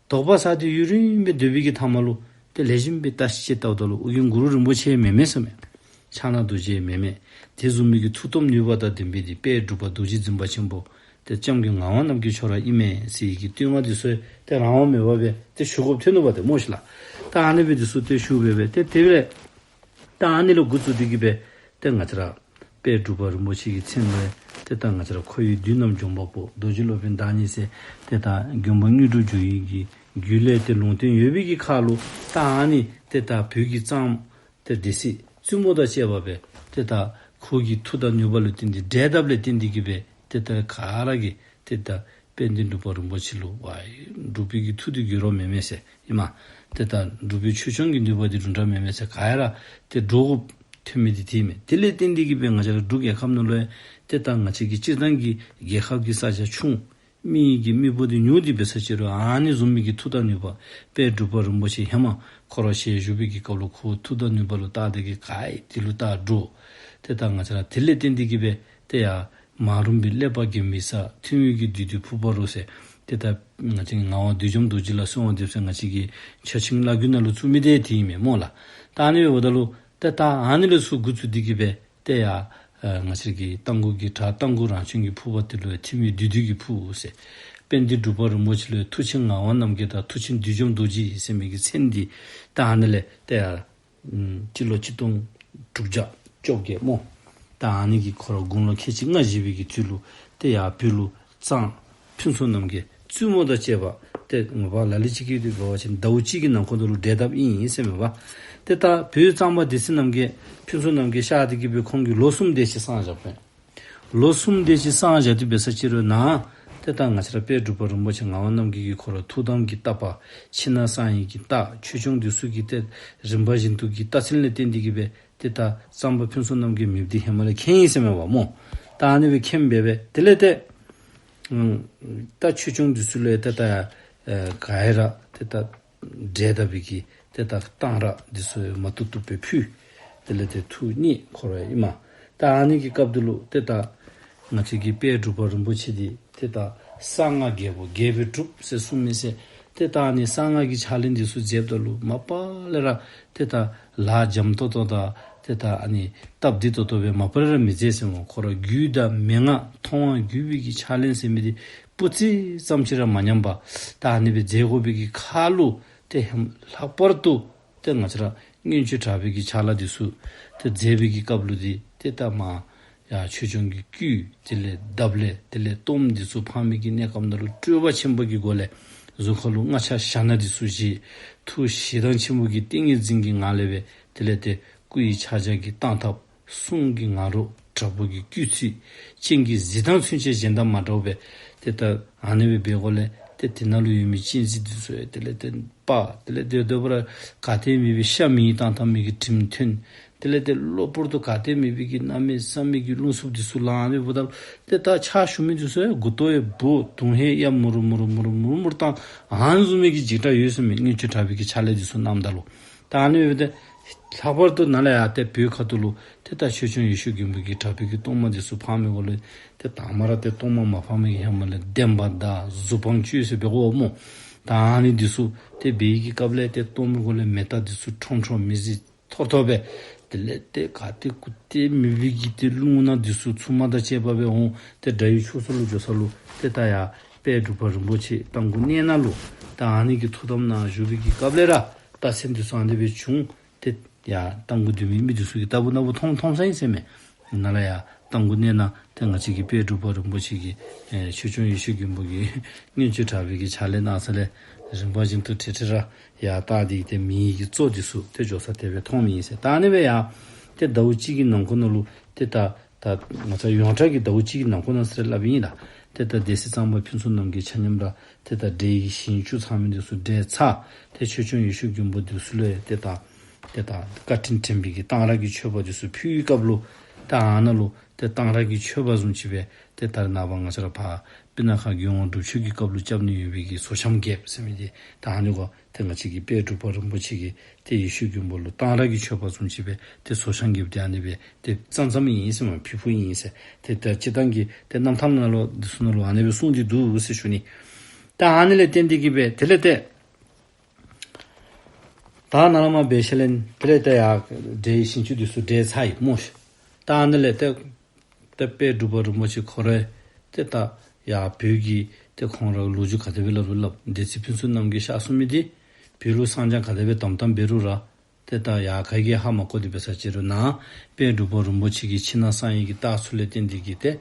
དོགས་པ་ཟ་སྟེ་ཡུན་རིངམོ་སྦེ་སྡོད་པའི་གི་མཐའ་མ་ལུ་ཏེ་ལེགས་ཤོམ་སྦེ་བརྟག་དཔྱད་བལྟཝ་ད་ལུ་ཨོ་རྒྱན་གུ་རུ་རིན་པོ་ཆེ་མེན་མས་ཟེར་མས། ཕྱག་ན་རྡོ་རྗེ་མེད་མེད། དེ་བཟུམ་མའི་གི་མཐུ་སྟོབས་ནུས་པ་དང་ལྡན་པའི་དེ་དཔལ་འབྲུག་པ་རྡོ་རྗེ་འཛིན་པ་ཆེན་པོ་དེ་སྐྱབས་མགོན་ངག་དབང་རྣམ་རྒྱལ་མཆོག་ར་ཨིན་མས་ཟེར་གྱི་བསྟོད་བསྔགས་དེ་ཚུ་ཏེ་རང་དབང་མེད་པར་སྦེ་ཏེ་ཞུ་དགོཔ་ཐོན་ནུག་པ་ཏེ་སྨོ་ཤིག་ལགས། ད་ཨ་ནི་སྦེ་དེ་ཚུ་ཏེ་ཞུ་སྦེ་སྦེ་ཏེ་དེ་སྦེ་ད་ཨ་ནི་ལས་འགོ་བཙུགས་ཏེ་གི་སྦེ་ཏེ་ང་བཅས་ར་དཔལ་འབྲུག་པ་རིན་པོ་ཆེ་གི་མཚན་ལུ་ཏེ་ད་ང་བཅས་ར་ཁོ་ཡི་མདུན་ནམ་འཇོམས་པ་པོ་རྡོ་རྗེ་སློབ་དཔོན་བདག་ཉིད་ཟེར་ཏེ་ད་མགོན་པོ་དངོས་གྲུབ་འབྱུང་བའི་གི་རྒྱུད་ལས་ཏེ་ལུང་བསྟན་ཡོད་པའི་གི་ཁར་ལུ་ད་ཨ་ནི་ཏེ་ད་བོད་ཀྱི་གཙང་ཏེ་སྡེ་སྲིད་བཙུན་མོ་དང་བཅས་པ་སྦེ་ཏེ་ད་ཁོ་གི་མཐུ་དང་ནུས་པ་ལུ་བརྟེན་ཏེ་བསྒྲལ་བཏབ་ལས་བརྟེན་ཏེ་གི་སྦེ་ཏེ་ད་ག་ར་གིས་ཏེ་ད་དཔལ་ལྡན་འབྲུག་པ་རིན་པོ་ཆེ་ལུ་ཝའི་འབྲུག་པའི་གི་མཐུ་འདི་འགྱུར་བ་མེད་མས་ཟེར་ཨིན་མས། ཏེ་ད་འབྲུག་པའི་ཆོས་སྐྱོང་གི་ནུས་པ་འདི་འགྱུར་བ་མེད་མས་ཟེར་ག་ར་ཏེ་འདྲོག་དགོཔ་ཐོན་མི་འདི་དེ་ཨིན་མས། དེ་ལས་བརྟེན་ཏེ་གི་སྦེ་ང་བཅས་ར་འབྲུག་རྒྱལ་ཁབ་ནང་ལུ་ཡང་ཏེ་ད་ང་བཅས་ཀྱི་སྤྱིར་བཏང་གི་རྒྱལ་ཁབ་ཀྱི་ས་ཆ་ཆུང་མི་གི་མི་འབོར་འདི་ཉུང་སྟེ་འབད་ས་ཅིག་རུང་ཨ་ནི་བཟུམ་མའི་གི་མཐུ་དང་ནུས་པ་དཔལ་འབྲུག་པ་རིན་པོ་ཆེ་ཧེ་མ་ཁོ་ར་ཞལ་བཞུགས་པའི་གི་སྐབས་ལུ་ཁོ་མཐུ་དང་ནུས་པ་ལུ་བལྟ་སྟེ་གི་ག་ཨེ་དེ་ལུ་བལྟ་འདྲོག། ཏེ་ད་ང་བཅས་ར་དེ་ལས་བརྟེན་ཏེ་གི་སྦེ་ཏེ་ཡ་མ་རུངས་པའི་ཀླད་པ་འགེམས་པའི་ས། ཐུན་མོང་གི་བདུད་འདུལ་ཕུར་པ་རུ་ཟེར། ཏེ་ད་ང་བཅས་ངག་དབང་བདུད་འཇོམས་རྡོ་རྗེ་ལ་གསོལ་བ་འདེབས་ཟེར་ང་བཅས་ཀྱི་ཕྱག་ཆེན་བླ་བརྒྱུད་ནང་ལུ་བཙུགས་མི་དེ་དེ་ཨིན་མས་སྨོ་ལགས། ད་ཨ་ནི་འབདཝ་ད་ལུ་ཏེ་ད་ཨ་ནི་ལས་ཚུར་འགོ་བཙུགས་ཏེ་གི་སྦེ་ཏེ་ཡ་ཨ་ང་བཅས་ཀྱི་རྟ་མགོ་གི་བྲག་རྟ་མགོ་རང་བྱོན་གྱི་ཕུར་པ་དེ་ལུ་ཡང་ཐིམ་པའི་བདུད་འདུལ་གྱི་ཕུར་ཟེར། དཔལ་ལྡན་འབྲུག་པ་རིན་པོ་ཆེ་ལུ་ཡང་མཐུ་ཆེན་ངག་དབང་རྣམ་རྒྱལ་དང་མཐུ་ཆེན་བདུད་འཇོམས་རྡོ་རྗེ་ཟེར་མི་གི་མཚན་འདི་ད་ཨ་ནི་ལས་ཏེ་ཡ་ཨམ་སྤྱི་ལོ་ཆིག་སྟོང་དྲུག་བརྒྱ་བཅོ་བརྒྱད་སྨོ། ད་ཨ་ནི་གི་ཁོ་ར་དགུང་ལོ་ཁལ་གཅིག་ལྔ་བཞེས་པའི་གི་དུས་ལུ་ཏེ་ཡར་བོད་ལུ་གཙང་ཕུན་ཚོགས་རྣམ་རྒྱལ་བཙུན་མོ་དང་བཅས་པ་ཏེ་ངོ་མ་ལ་ལུ་ཅིག་གིས་དེ་འབད་བ་ཅིན་ཟླཝ་གཅིག་གི་ནང་འཁོད་དུ་ལུ་བསྒྲལ་བཏབ་ཨིན་ཟེར་མས་པ། ཏེ་ད་བོད་གཙང་པ་སྡེ་སྲིད་རྣམ་རྒྱལ་ཕུན་ཚོགས་རྣམ་རྒྱལ་གཤགས་ཏེ་གི་སྦེ་ཁོང་གིས་ལོ་གསུམ་དེ་ཅིག་གསང་བཞག་པས། ལོ་གསུམ་དེ་ཅིག་གསང་བཞག་སྟེ་འབད་ས་ཅིག་རུང་ནཱ་ཏེ་ད་ང་བཅས་ར་དཔལ་འབྲུག་པ་རིན་པོ་ཆེ་ངག་དབང་རྣམ་རྒྱལ་གྱིས་ཁོ་ར་ཐུགས་དམ་གྱི་བརྟག་པ་ཕྱི་ནང་གསང་བའི་གི་རྟགས་ཆོས་སྐྱོང་འདི་ཚུ་གི་ཏེ་རིམ་པ་བཞིན་དུ་གི་རྟགས་མཚན་ལས་བརྟེན་ཏེ་གི་སྦེ་ཏེ་ད་གཙང་པ་ཕུན་ཚོགས་རྣམ་རྒྱལ་མེདཔ་འདི་ཧེ་མ་ལས་མཁྱེན་ཡི་ཟེར་མས་པ་སྨོ། ད་ཨ་ནི་སྦེ་མཁྱེན་སྦེ་སྦེ་དེ་ལས་ཏེ་ཨམ་ད་ཆོས་སྐྱོང་འདི་ཚུ་ལུ་ཡང་ཏེ་ད་ཨེ་ག་ཡ་ར་ཏེ་ད་བསྒྲལ་བཏབ་པའི་གི་ཏེ་ད་གཏང་རག་འདི་ཚུ་མ་བཏུབ་བཏུབ་སྦེ་ཕུལ། དེ་ལས་ཏེ་ཐུགས་མཉེས་ཁོ་ར་ཨིན་མས། ད་ཨ་ནི་གི་སྐབས་དེ་ལུ་ཏེ་ད་ང་བཅས་ཀྱི་དཔལ་འབྲུག་པ་རིན་པོ་ཆེ་འདི་ཏེ་ད་གསང་སྔགས་རྒྱལ་པོ་རྒྱལ་པོའི་སྒྲུབ་ཟེར་གསུངས་མི་ཟེར། ཏེ་ད་ཨ་ནི་གསང་སྔགས་ཀྱི་ཕྱག་ལེན་འདི་ཚུ་མཛདཔ་ད་ལུ་མ་པ་ལས་ར་ཏེ་ད་ལཱ་འཇམ་ཏོང་ཏོ་དང་ཏེ་ད་ཨ་ནི་སྟབས་བདེ་ཏོག་ཏོ་སྦེ་མ་པ་ལས་ར་མི་མཛད་ཟེར་སྨོ། ཁོ་ར་རྒྱུད་དང་མན་ངག་མཐོང་བ་བརྒྱུད་པའི་གི་ཕྱག་ལེན་ཟེར་མི་འདི་སྤུ་རྩེ་ཙམ་ཅིག་ར་མ་ཉམས་པར་ད་ཨ་ནི་སྦེ་མཛད་དགོ་པའི་གི་ཁར་ལུ་ཏེ་ཧེ་མ་ལྷག་པར་དུ་ཏེ་ང་བཅས་ར་མངོན་སྤྱོད་དྲག་པོའི་གི་ཕྱག་ལཱ་འདི་ཚུ་ཏེ་མཛད་པའི་གི་སྐབས་ལུ་འདི་ཏེ་ད་མར་ཡར་ཆོས་སྐྱོང་གི་བསྐུལ་དེ་ལས་གདབ་ལས་དེ་ལས་གཏོརམ་འདི་ཚུ་འཕང་མི་གི་གནས་སྐབས་ནང་ལུ་སྤྲོས་པ་ཆེན་པོ་གི་སྒོ་ལས་གཟུགས་ཁ་ལུ་སྔགས་ཕྱག་ཞྭ་སྣ་འདི་ཚུ་བཞེས། ཐུགས་ཞེ་སྡང་ཆེན་པོ་གི་ཏིང་ངེ་འཛིན་གྱི་ངང་ལས་སྦེ་དེ་ལས་ཏེ་སྐུ་ཡི་ཕྱག་རྒྱ་གི་སྟངས་སྟབས་གསུང་གི་ང་རོ་དྲག་པོ་གི་སྐུལ་ཚིག་སྤྱན་གྱི་གཟི་མདངས་ཚུན་ཆད་གཞན་དང་མ་འདྲཝ་སྦེ་ཏེ་ད་ཨ་ནི་སྦེ་འབད་སྒོ་ལས་ཏེ་དེ་ནང་ལུ་ཡོད་མི་སྤྱན་གཟིགས་འདི་ཚུ་ཡང་དེ་ལས་ཏེ་སྤར། དེ་ལས་ཏེ་སྡོད་པ་ར་ག་ཏེ་མེད་པའི་ཤ་མེད་བཏང་བཏང་མི་གི་དྲིམ་ཐོན། དེ་ལས་ཏེ་གློ་བུར་དུ་ག་ཏེ་མེད་པའི་གི་གནམ་མེད་ས་མེད་ཀྱི་རླུང་འཚུབ་འདི་ཚུ་ལངས་ཏེ་འབདཝ་ད་ཏེ་ད་ཕྱག་ཞུ་མི་འདི་ཚུ་ཡང་མགུ་ཏོ་ཡང་སྦུབ་དུང་ཧེ་ཡར་མུར་མུར་མུར་མུར་མུར་བཏང་། ཨ་ནི་བཟུམ་མའི་གི་འཇིགས་སྐྲག་ཡོད་ཟེར་མས། མངོན་སྤྱོད་དྲག་པོའི་གི་ཕྱག་ལས་འདི་ཚུ་གནངམ་ད་ལུ། ད་ཨ་ནི་སྦེ་ཏེ་ལྷག་པར་དུ་ནཱ་ལས་ཡར་ཏེ་བོད་ཁ་ཐུག་ལུ་ཏེ་ད་ཆོས་སྐྱོང་ཡེ་ཤེས་མགོན་པོ་གི་དྲག་པོའི་གི་གཏོརམ་འདི་ཚུ་འཕང་མི་སྒོ་ལས་ཏེ་དང་མ་ར་ཏེ་གཏོརམ་མ་འཕང་མི་གི་ཧེ་མ་ལས་བདེན་པ་དང་གཟུ་དཔང་བཅོལ་ཟེར་འབད་དགོ་སྨོ། ད་ཨ་ནི་འདི་ཚུ་ཏེ་འབད་བའི་གི་སྐབས་ལས་ཏེ་གཏོརམ་གི་སྒོ་ལས་མེ་སྟག་འདི་ཚུ་ཁྲོམ་ཁྲོམ་མེ་བཟི་ཐོར་ཐོར་སྦེ། དེ་ལས་ཏེ་ག་ཏེ་གུ་ཏེ་མེད་པའི་གི་ཏེ་རླུང་ནག་འདི་ཚུ་འཚུབ་མ་དང་བཅས་པ་སྦེ་འོང་། ཏེ་དགྲ་ཡི་ཕྱོགས་སུ་ལུ་འགྱོ་ས་ལུ་ཏེ་ད་ཡར་དཔལ་འབྲུག་པ་རིན་པོ་ཆེ་རྟ་མགོ་གནས་ནང་ལུ་ད་ཨ་ནི་གི་ཐུགས་དམ་ནང་བཞུགས་པའི་གི་སྐབས་ལས་ར་རྟགས་མཚན་འདི་ཚུ་ཨ་ནི་སྦེ་བྱུང་། ཏེ་ཡར་རྟ་མགོ་སྡོད་མི་མི་འདི་ཚུ་གིས་ལྟ་བུ་ན་བུ་མཐོང་མཐོང་ས་ཨིན་ཟེར་མས། ནཱ་ལས་ཡར་རྟ་མགོ་གནས་ནང་ཏེ་ང་བཅས་ཀྱི་དཔལ་འབྲུག་པ་རིན་པོ་ཆེ་གིས་ཨེ་ཆོས་སྐྱོང་ཡེ་ཤེས་མགོན་པོ་གིས་མངོན་སྤྱོད་དྲག་པོའི་གི་ཕྱག་ལས་གནང་ས་ལས་རིམ་པ་བཞིན་དུ་ཁྲིག་ཁྲི་ར་ཡར་བཏང་སྟེ་ཏེ་མེ་གི་མཚོ་འདི་ཚུ་ཏེ་འགྱོ་ས་དེ་སྦེ་མཐོངམ་ཨིན་ཟེར། ད་ཨ་ནི་སྦེ་ཡར་ཏེ་ཟླཝ་གཅིག་གི་ནང་འཁོད་ནང་ལུ་ཏེ་ད་ད་ང་བཅས་ཡོངས་གྲགས་ཀྱི་ཟླཝ་གཅིག་གི་ནང་འཁོད་ནང་ཟེར་སླབ་ཨིན་ལགས། ཏེ་ད་སྡེ་སྲིད་གཙང་པ་ཕུན་ཚོགས་རྣམ་རྒྱལ་ཆ་མཉམ་ར་ཏེ་ད་འདྲེ་ཡི་ཞིང་བཅུ་ཚང་མི་འདི་ཚུ་བསྒྲལ་ཚར། ཏེ་ཆོས་སྐྱོང་ཡེ་ཤེས་མགོན་པོ་འདི་ཚུ་ལུ་ཡང་ཏེ་ད་ཏེ་ད་བཀའ་དྲིན་དྲན་པའི་གི་གཏང་རག་གི་མཆོད་པ་འདི་ཚུ་ཕུལ་བའི་སྐབས་ལུ་ད་ཨ་ནཱ་ལུ་ཏེ་གཏང་རག་གི་མཆོད་པ་བཟུམ་ཅིག་སྦེ་ཏེ་ད་རེས་ནངས་པ་ང་བཅས་ར་ཕར་སྤུ་ན་ཁ་མགོན་དབང་སྒྲུབ་མཆོད་ཀྱི་སྐབས་ལུ་རྐྱབ་ནི་ཡོད་པའི་གི་ཟོར་འཆམ་རྒྱསཔ་ཟེར་མི་འདི་ད་ཨ་ནི་གུ་ཏེ་ང་བཅས་ཀྱི་དཔལ་འབྲུག་པ་རིན་པོ་ཆེ་གིས་ཏེ་ཡེ་ཤེས་མགོན་པོ་ལུ་གཏང་རག་གི་མཆོད་པ་བཟུམ་ཅིག་སྦེ་ཏེ་ཟོར་འཆམ་རྒྱསཔ་འདི་ཨ་ནི་སྦེ་ཏེ་བརྩམས་བརྩམསམ་ཨིན་ཟེར་མས། ཕུལ་ཕུལཝ་ཨིན་ཟེར། ཏེ་ད་སྤྱིར་བཏང་གི་ཏེ་རྣམ་ཐར་ནང་ལུ་འདི་ཚུ་ནང་ལུ་ཨ་ནི་སྦེ་གསུངས་ཏེ་འདུག་ཟེར་ཞུ་ནི། ད་ཨ་ནི་ལས་བརྟེན་ཏེ་གི་སྦེ་དེ་ལས་ཏེ་ ད་ནཱ་ལས་མར་འབད་ཞིནམ་ལས་དེ་ལས་ད་ཡར་འབྲས་ཞིང་བཅུ་འདི་ཚུ་འབྲས་ཚར་ཡི་སྨོ་ཤིག། ད་ཨ་ནི་ལས་ཏེ་ཏེ་དཔལ་འབྲུག་པ་རིན་པོ་ཆེ་ཁོ་ར་ཏེ་ད་ཡར་བོད་ཀྱི་ཏེ་ཁོང་ར་ལོ་རྒྱུས་ག་དེ་སྦེ་སླབ་རུང་སླབ། སྡེ་སྲིད་ཕུན་ཚོགས་རྣམ་རྒྱལ་གཤགས་སོང་མི་འདི་བོད་ལུ་གསང་རྒྱ་ག་དེ་སྦེ་དམ་དམ་འབད་རུང་ར་ཏེ་ད་ཡར་ག་གིས་ཧ་མ་གོ་དེ་འབད་ས་ཅིག་རུང་ནཱ་དཔལ་འབྲུག་པ་རིན་པོ་ཆེ་གིས་ཕྱི་ནང་གསང་བའི་གི་རྟགས་ཚུ་ལས་བརྟེན་ཏེ་གིས་ཏེ་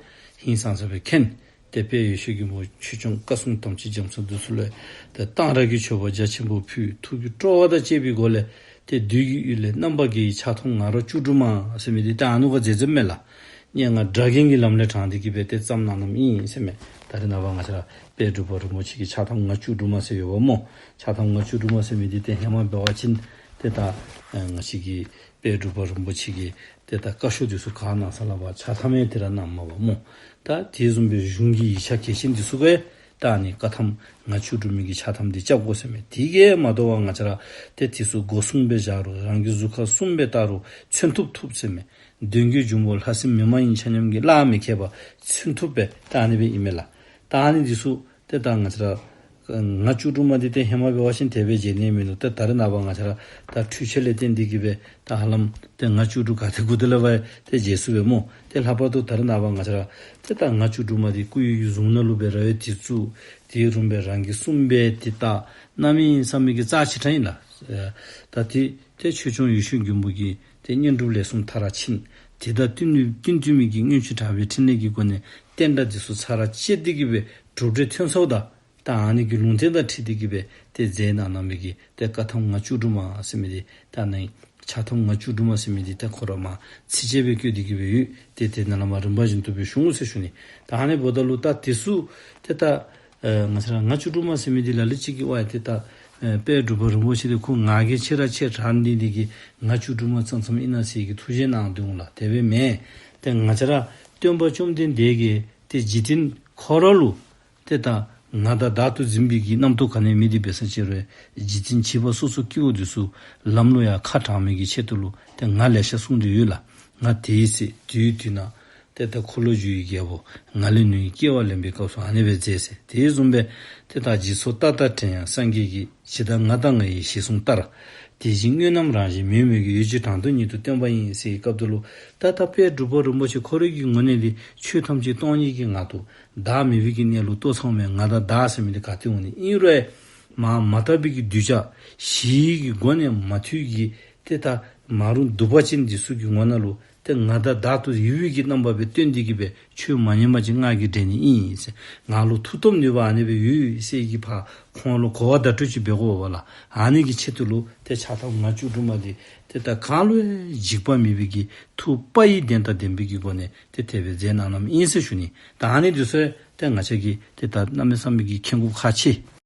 ཧིང་སངས་ས་སྦེ་མཁྱེན། ཏེ་དཔལ་ཡེ་ཤེས་མགོན་པོ་ཆོས་སྐྱོང་བཀའ་སྲུང་དམ་ཅན་རྒྱ་མཚོ་འདི་ཚུ་ལུ་ཏེ་གཏང་རག་གི་མཆོད་པ་རྒྱ་ཆེན་པོ་ཕུལ། ཐུགས་ཀྱི་སྤྲོ་བ་དང་བཅས་པའི་སྒོ་ལས་ཏེ་བདུད་ཀྱི་ཡུལ་ལས་རྣམ་པར་རྒྱལ་བའི་ཕྱག་ཐམ་ང་རོ་བཅུ་དྲུག་མ་ཟེར་མི་འདི་ཏེ་ཨ་ནི་ག་མཛད་མཛདཔ་མས་ལགས། སྙན་ངག་སྒྲ་རྒྱན་གྱི་ལམ་ལས་དྲངས་ཏེ་གིས་སྦེ་ཏེ་བརྩམས་གནང་གནངམ་ཨིན་ཟེར་མས། ད་རེས་ནངས་པ་ང་བཅས་ར་དཔལ་འབྲུག་པ་རིན་པོ་ཆེ་གི་ཕྱག་ཐམ་ང་བཅུ་དྲུག་མ་ཟེར་ཡོདཔ་སྨོ། ཕྱག་ཐམ་ང་བཅུ་དྲུག་མ་ཟེར་མི་འདི་ཏེ་ཧེ་མ་འབད་བ་ཅིན་ཏེ་ད་ཨེ་ང་བཅས་ཀྱི་དཔལ་འབྲུག་པ་རིན་པོ་ཆེ་གིས་ཏེ་ད་བཀའ་ཤོག་འདི་ཚུ་ག་གནང་ས་ལུ་ཕྱག་ཐམ་ཡང་དེ་ར་གནངམ་མས་པ་སྨོ། ད་དེ་བཟུམ་སྦེ་གཞུང་གི་ཡིག་ཆ་གལ་ཆེན་འདི་ཚུ་ག་ད་ཨ་ནི་བཀའ་ཐམ་ང་བཅུ་དྲུག་མའི་གི་ཕྱག་ཐམ་འདི་རྐྱབ་དགོ་ཟེར་མས། དེ་གིས་མ་དོ་བར་ང་བཅས་ར་ཏེ་དེ་ཚུ་སྒོ་སྲུང་སྦེ་བཞག་རུང་རང་གི་གཟུགས་ཁར་སྲུང་སྦེ་བཏགས་རུང་མཚོན་ཐུབ་ཐུབ་ཟེར་མས། གདོན་བགེགས་འབྱུང་པོ་ལྷ་སྲིན་མི་མ་ཡིན་ཆ་མཉམ་གྱིས་གླགས་མི་ཁེལ་བར་མཚོན་ཐུབ་སྦེ་ད་ཨ་ནི་སྦེ་ཨིན་མས་ལགས། ད་ཨ་ནི་འདི་ཚུ་ཏེ་ད་ང་བཅས་ར་ང་བཅུ་དྲུག་མ་འདི་ཏེ་ཧེ་མ་འབད་བ་ཅིན་དེ་སྦེ་མཇལ་ནི་མིན་འདུག། ཏེ་ད་རེས་ནངས་པ་ང་བཅས་ར་ད་འཕྲུལ་ཆས་ལས་བརྟེན་ཏེ་གིས་སྦེ་ད་ཧ་ལམ་ཏེ་ང་བཅུ་དྲུག་ག་ཏེ་གུ་ཏེ་ལས་འབད་ཏེ་མཇལ་ཚུགས་པས་སྨོ། ཏེ་ལྷག་པར་དུ་ད་རེས་ནངས་པ་ང་བཅས་ར་ཏེ་ད་ང་བཅུ་དྲུག་མ་འདི་སྐུ་ཡི་གཟུངས་སྔགས་ལུ་སྦེ་ར་ཡོད། དེ་ཚུ་དེ་རུང་སྦེ་རང་གིས་སྲུང་སྦེ་ཏེ་ད་གནམ་མེད་ས་མེད་ཀྱི་རྩ་ཆེ་དྲགས་ཨིན་ལགས། ཨེ་ད་དེ་ཏེ་ཆོས་སྐྱོང་ཡེ་ཤེས་མགོན་པོ་གི་ཏེ་བསྙེན་སྒྲུབ་ལས་གསུམ་མཐར་ཕྱིན། དེ་དང་བསྟུན་བསྟུན་བསྟུན་མི་གི་མངོན་སྤྱོད་དྲག་པོའི་ཕྲིན་ལས་ཀྱི་སྒོ་ནས་བསྟན་དགྲ་འདི་ཚུ་ཚར་བཅད་དེ་གིས་སྦེ་གྲུབ་འབྲས་ཐོན་སོངམ་ད། ད་ཨ་ནི་གི་ལུང་བསྟན་དང་འཁྲིལ་ཏེ་གིས་སྦེ་ཏེ་མཛད་གནང་གནང་མི་གི་ཏེ་བཀའ་ཐམ་ང་བཅུ་དྲུག་མ་ཟེར་མི་འདི་ད་ནཱ་ཕྱག་ཐམ་ང་བཅུ་དྲུག་མ་ཟེར་མི་འདི་ད་ཁོ་ར་མ་ཚིགས་བཅད་སྦེ་བཀོད་དེ་གིས་སྦེ་ཡོད། ཏེ་དེ་ནཱ་ལས་མར་རིམ་པ་བཞིན་དུ་སྦེ་ཞུ་འོང་ཟེར་ཞུ་ནི། ད་ཨ་ནི་འབདཝ་ད་ལུ་ད་དེ་ཚུ་ཏེ་ད་ཨེ་ང་བཅས་ར་ང་བཅུ་དྲུག་མ་ཟེར་མི་འདི་ལ་ལུ་ཅིག་གིས་ཝའི་ཏེ་ད་ཨེ་དཔལ་འབྲུག་པ་རིན་པོ་ཆེ་འདི་ཁོ་ང་རྒྱལ་ཆེ་ར་ཆེ་དྲགས་ནི་འདི་གིས་ང་བཅུ་དྲུག་མ་ཙམ་ཙམ་ཨིན་ན་ཟེར་གྱི་ཐུགས་བཞེད་གནང་སྡོད་འོང་ལགས། དེ་སྦེ་མེན། ཏེ་ང་བཅས་ར་སྟོན་པ་བཅོམ་ལྡན་འདས་ཀྱིས་ཏེ་འཇིག་རྟེན་ཁོ་ར་ལུ་ཏེ་ད་ང་དང་བདག་ཏུ་འཛིན་པའི་གི་རྣམ་རྟོག་ག་ནི་མེད་དེ་འབད་ས་ཅིག་རུང་འཇིག་རྟེན་བྱིས་པ་སོ་སོ་སྐྱེ་བོ་འདི་ཚུ་ལམ་ལུ་ཡང་ཁ་དྲངས་མི་གི་ཆེད་དུ་ལུ་ཏེ་ང་ལེ་ཤ་གསུངས་ཏེ་ཡོད་ལགས། ང་དེའི་ཚེ་དུས་དུས་ན་ཏེ་ད་འཁོར་ལོས་སྒྱུར་བའི་རྒྱལ་པོ་ང་ལས་ནུ་ཡི་སྐྱེ་བ་ལེན་པའི་སྐབས་སུ་ཨ་ནི་སྦེ་མཛད་ཟེར། དེ་བཟུམ་སྦེ་ཏེ་ད་འཇིག་ཚོགས་ལྟ་ལྟར་དྲན་ཡང་སངས་རྒྱས་ཀྱིས། ཇི་ལྟར་ང་དང་ང་ཡི་ཞེས་གསུངས་ལྟར། དེ་བཞིན་དངོས་རྣམས་རང་བཞིན་མེད་མོད་ཀྱི། ཡུལ་གྱི་གྲངས་དུ་ཉིད་དུ་སྟོན་པ་ཡིན། ཟེར་བའི་སྐབས་དེ་ལུ་ད་ལྟ་དཔལ་འབྲུག་པ་རིན་པོ་ཆེ་ཁོ་རའི་གི་ངོས་ནས་འདི་ཆོས་ཐམས་ཅད་སྟོང་ཉིད་ཀྱི་ངང་དུ་བདག་མེད་པའི་གི་གནས་ལུགས་རྟོགས་ཚརཝ་མས། ང་དང་བདག་ཟེར་མི་འདི་ག་ཏེ་འོང་ནི་ཨིན་རུང་མ་མ་དག་པའི་གི་གདུལ་བྱ་བཞི་གི་སྒོ་ནས་མ་ཐུལ་གྱི་ཏེ་ད་མ་རུངས་གདུག་པ་ཅན་འདི་ཚུ་གི་ངོ་ནང་ལུ་ཏེ་ང་དང་བདག་ཏུ་ཡུལ་བའི་གི་རྣམ་པ་སྦེ་སྟོན་ཏེ་གིས་སྦེ་ཆོས་མ་ཉམས་པ་ཅིག་ང་གིས་འདྲེན་ནི་ཨིན་ཟེར། ང་ལུ་མཐུ་སྟོབས་ནུས་པ་ཨ་ནི་སྦེ་ཡོད་ཟེར་གྱི་ཕར་ཁོང་ལུ་གོ་བ་བརྡ་སྤྲོད་ཅིག་འབད་དགོ་པས་ལགས། ཨ་ནི་གི་ཆེད་དུ་ལུ་ཏེ་ཕྱག་ཐམ་ང་བཅུ་དྲུག་མ་འདི་ཏེ་ད་གང་ལུ་ཡང་འཇིགས་པ་མེད་པའི་གི་ཐུགས་དཔའ་ཡི་གདེང་དང་ལྡན་པའི་གི་སྒོ་ནས་ཏེ་དེ་སྦེ་མཛད་གནང་གནངམ་ཨིན་ཟེར་ཞུ་ནི། ད་ཨ་ནི་འདི་ཚུ་ཏེ་ང་བཅས་ཀྱིས་ཏེ་ད་གནམ་མེད་ས་མེད་ཀྱི་མཁྱེན་དགོཔ་ཁག་ཆེ།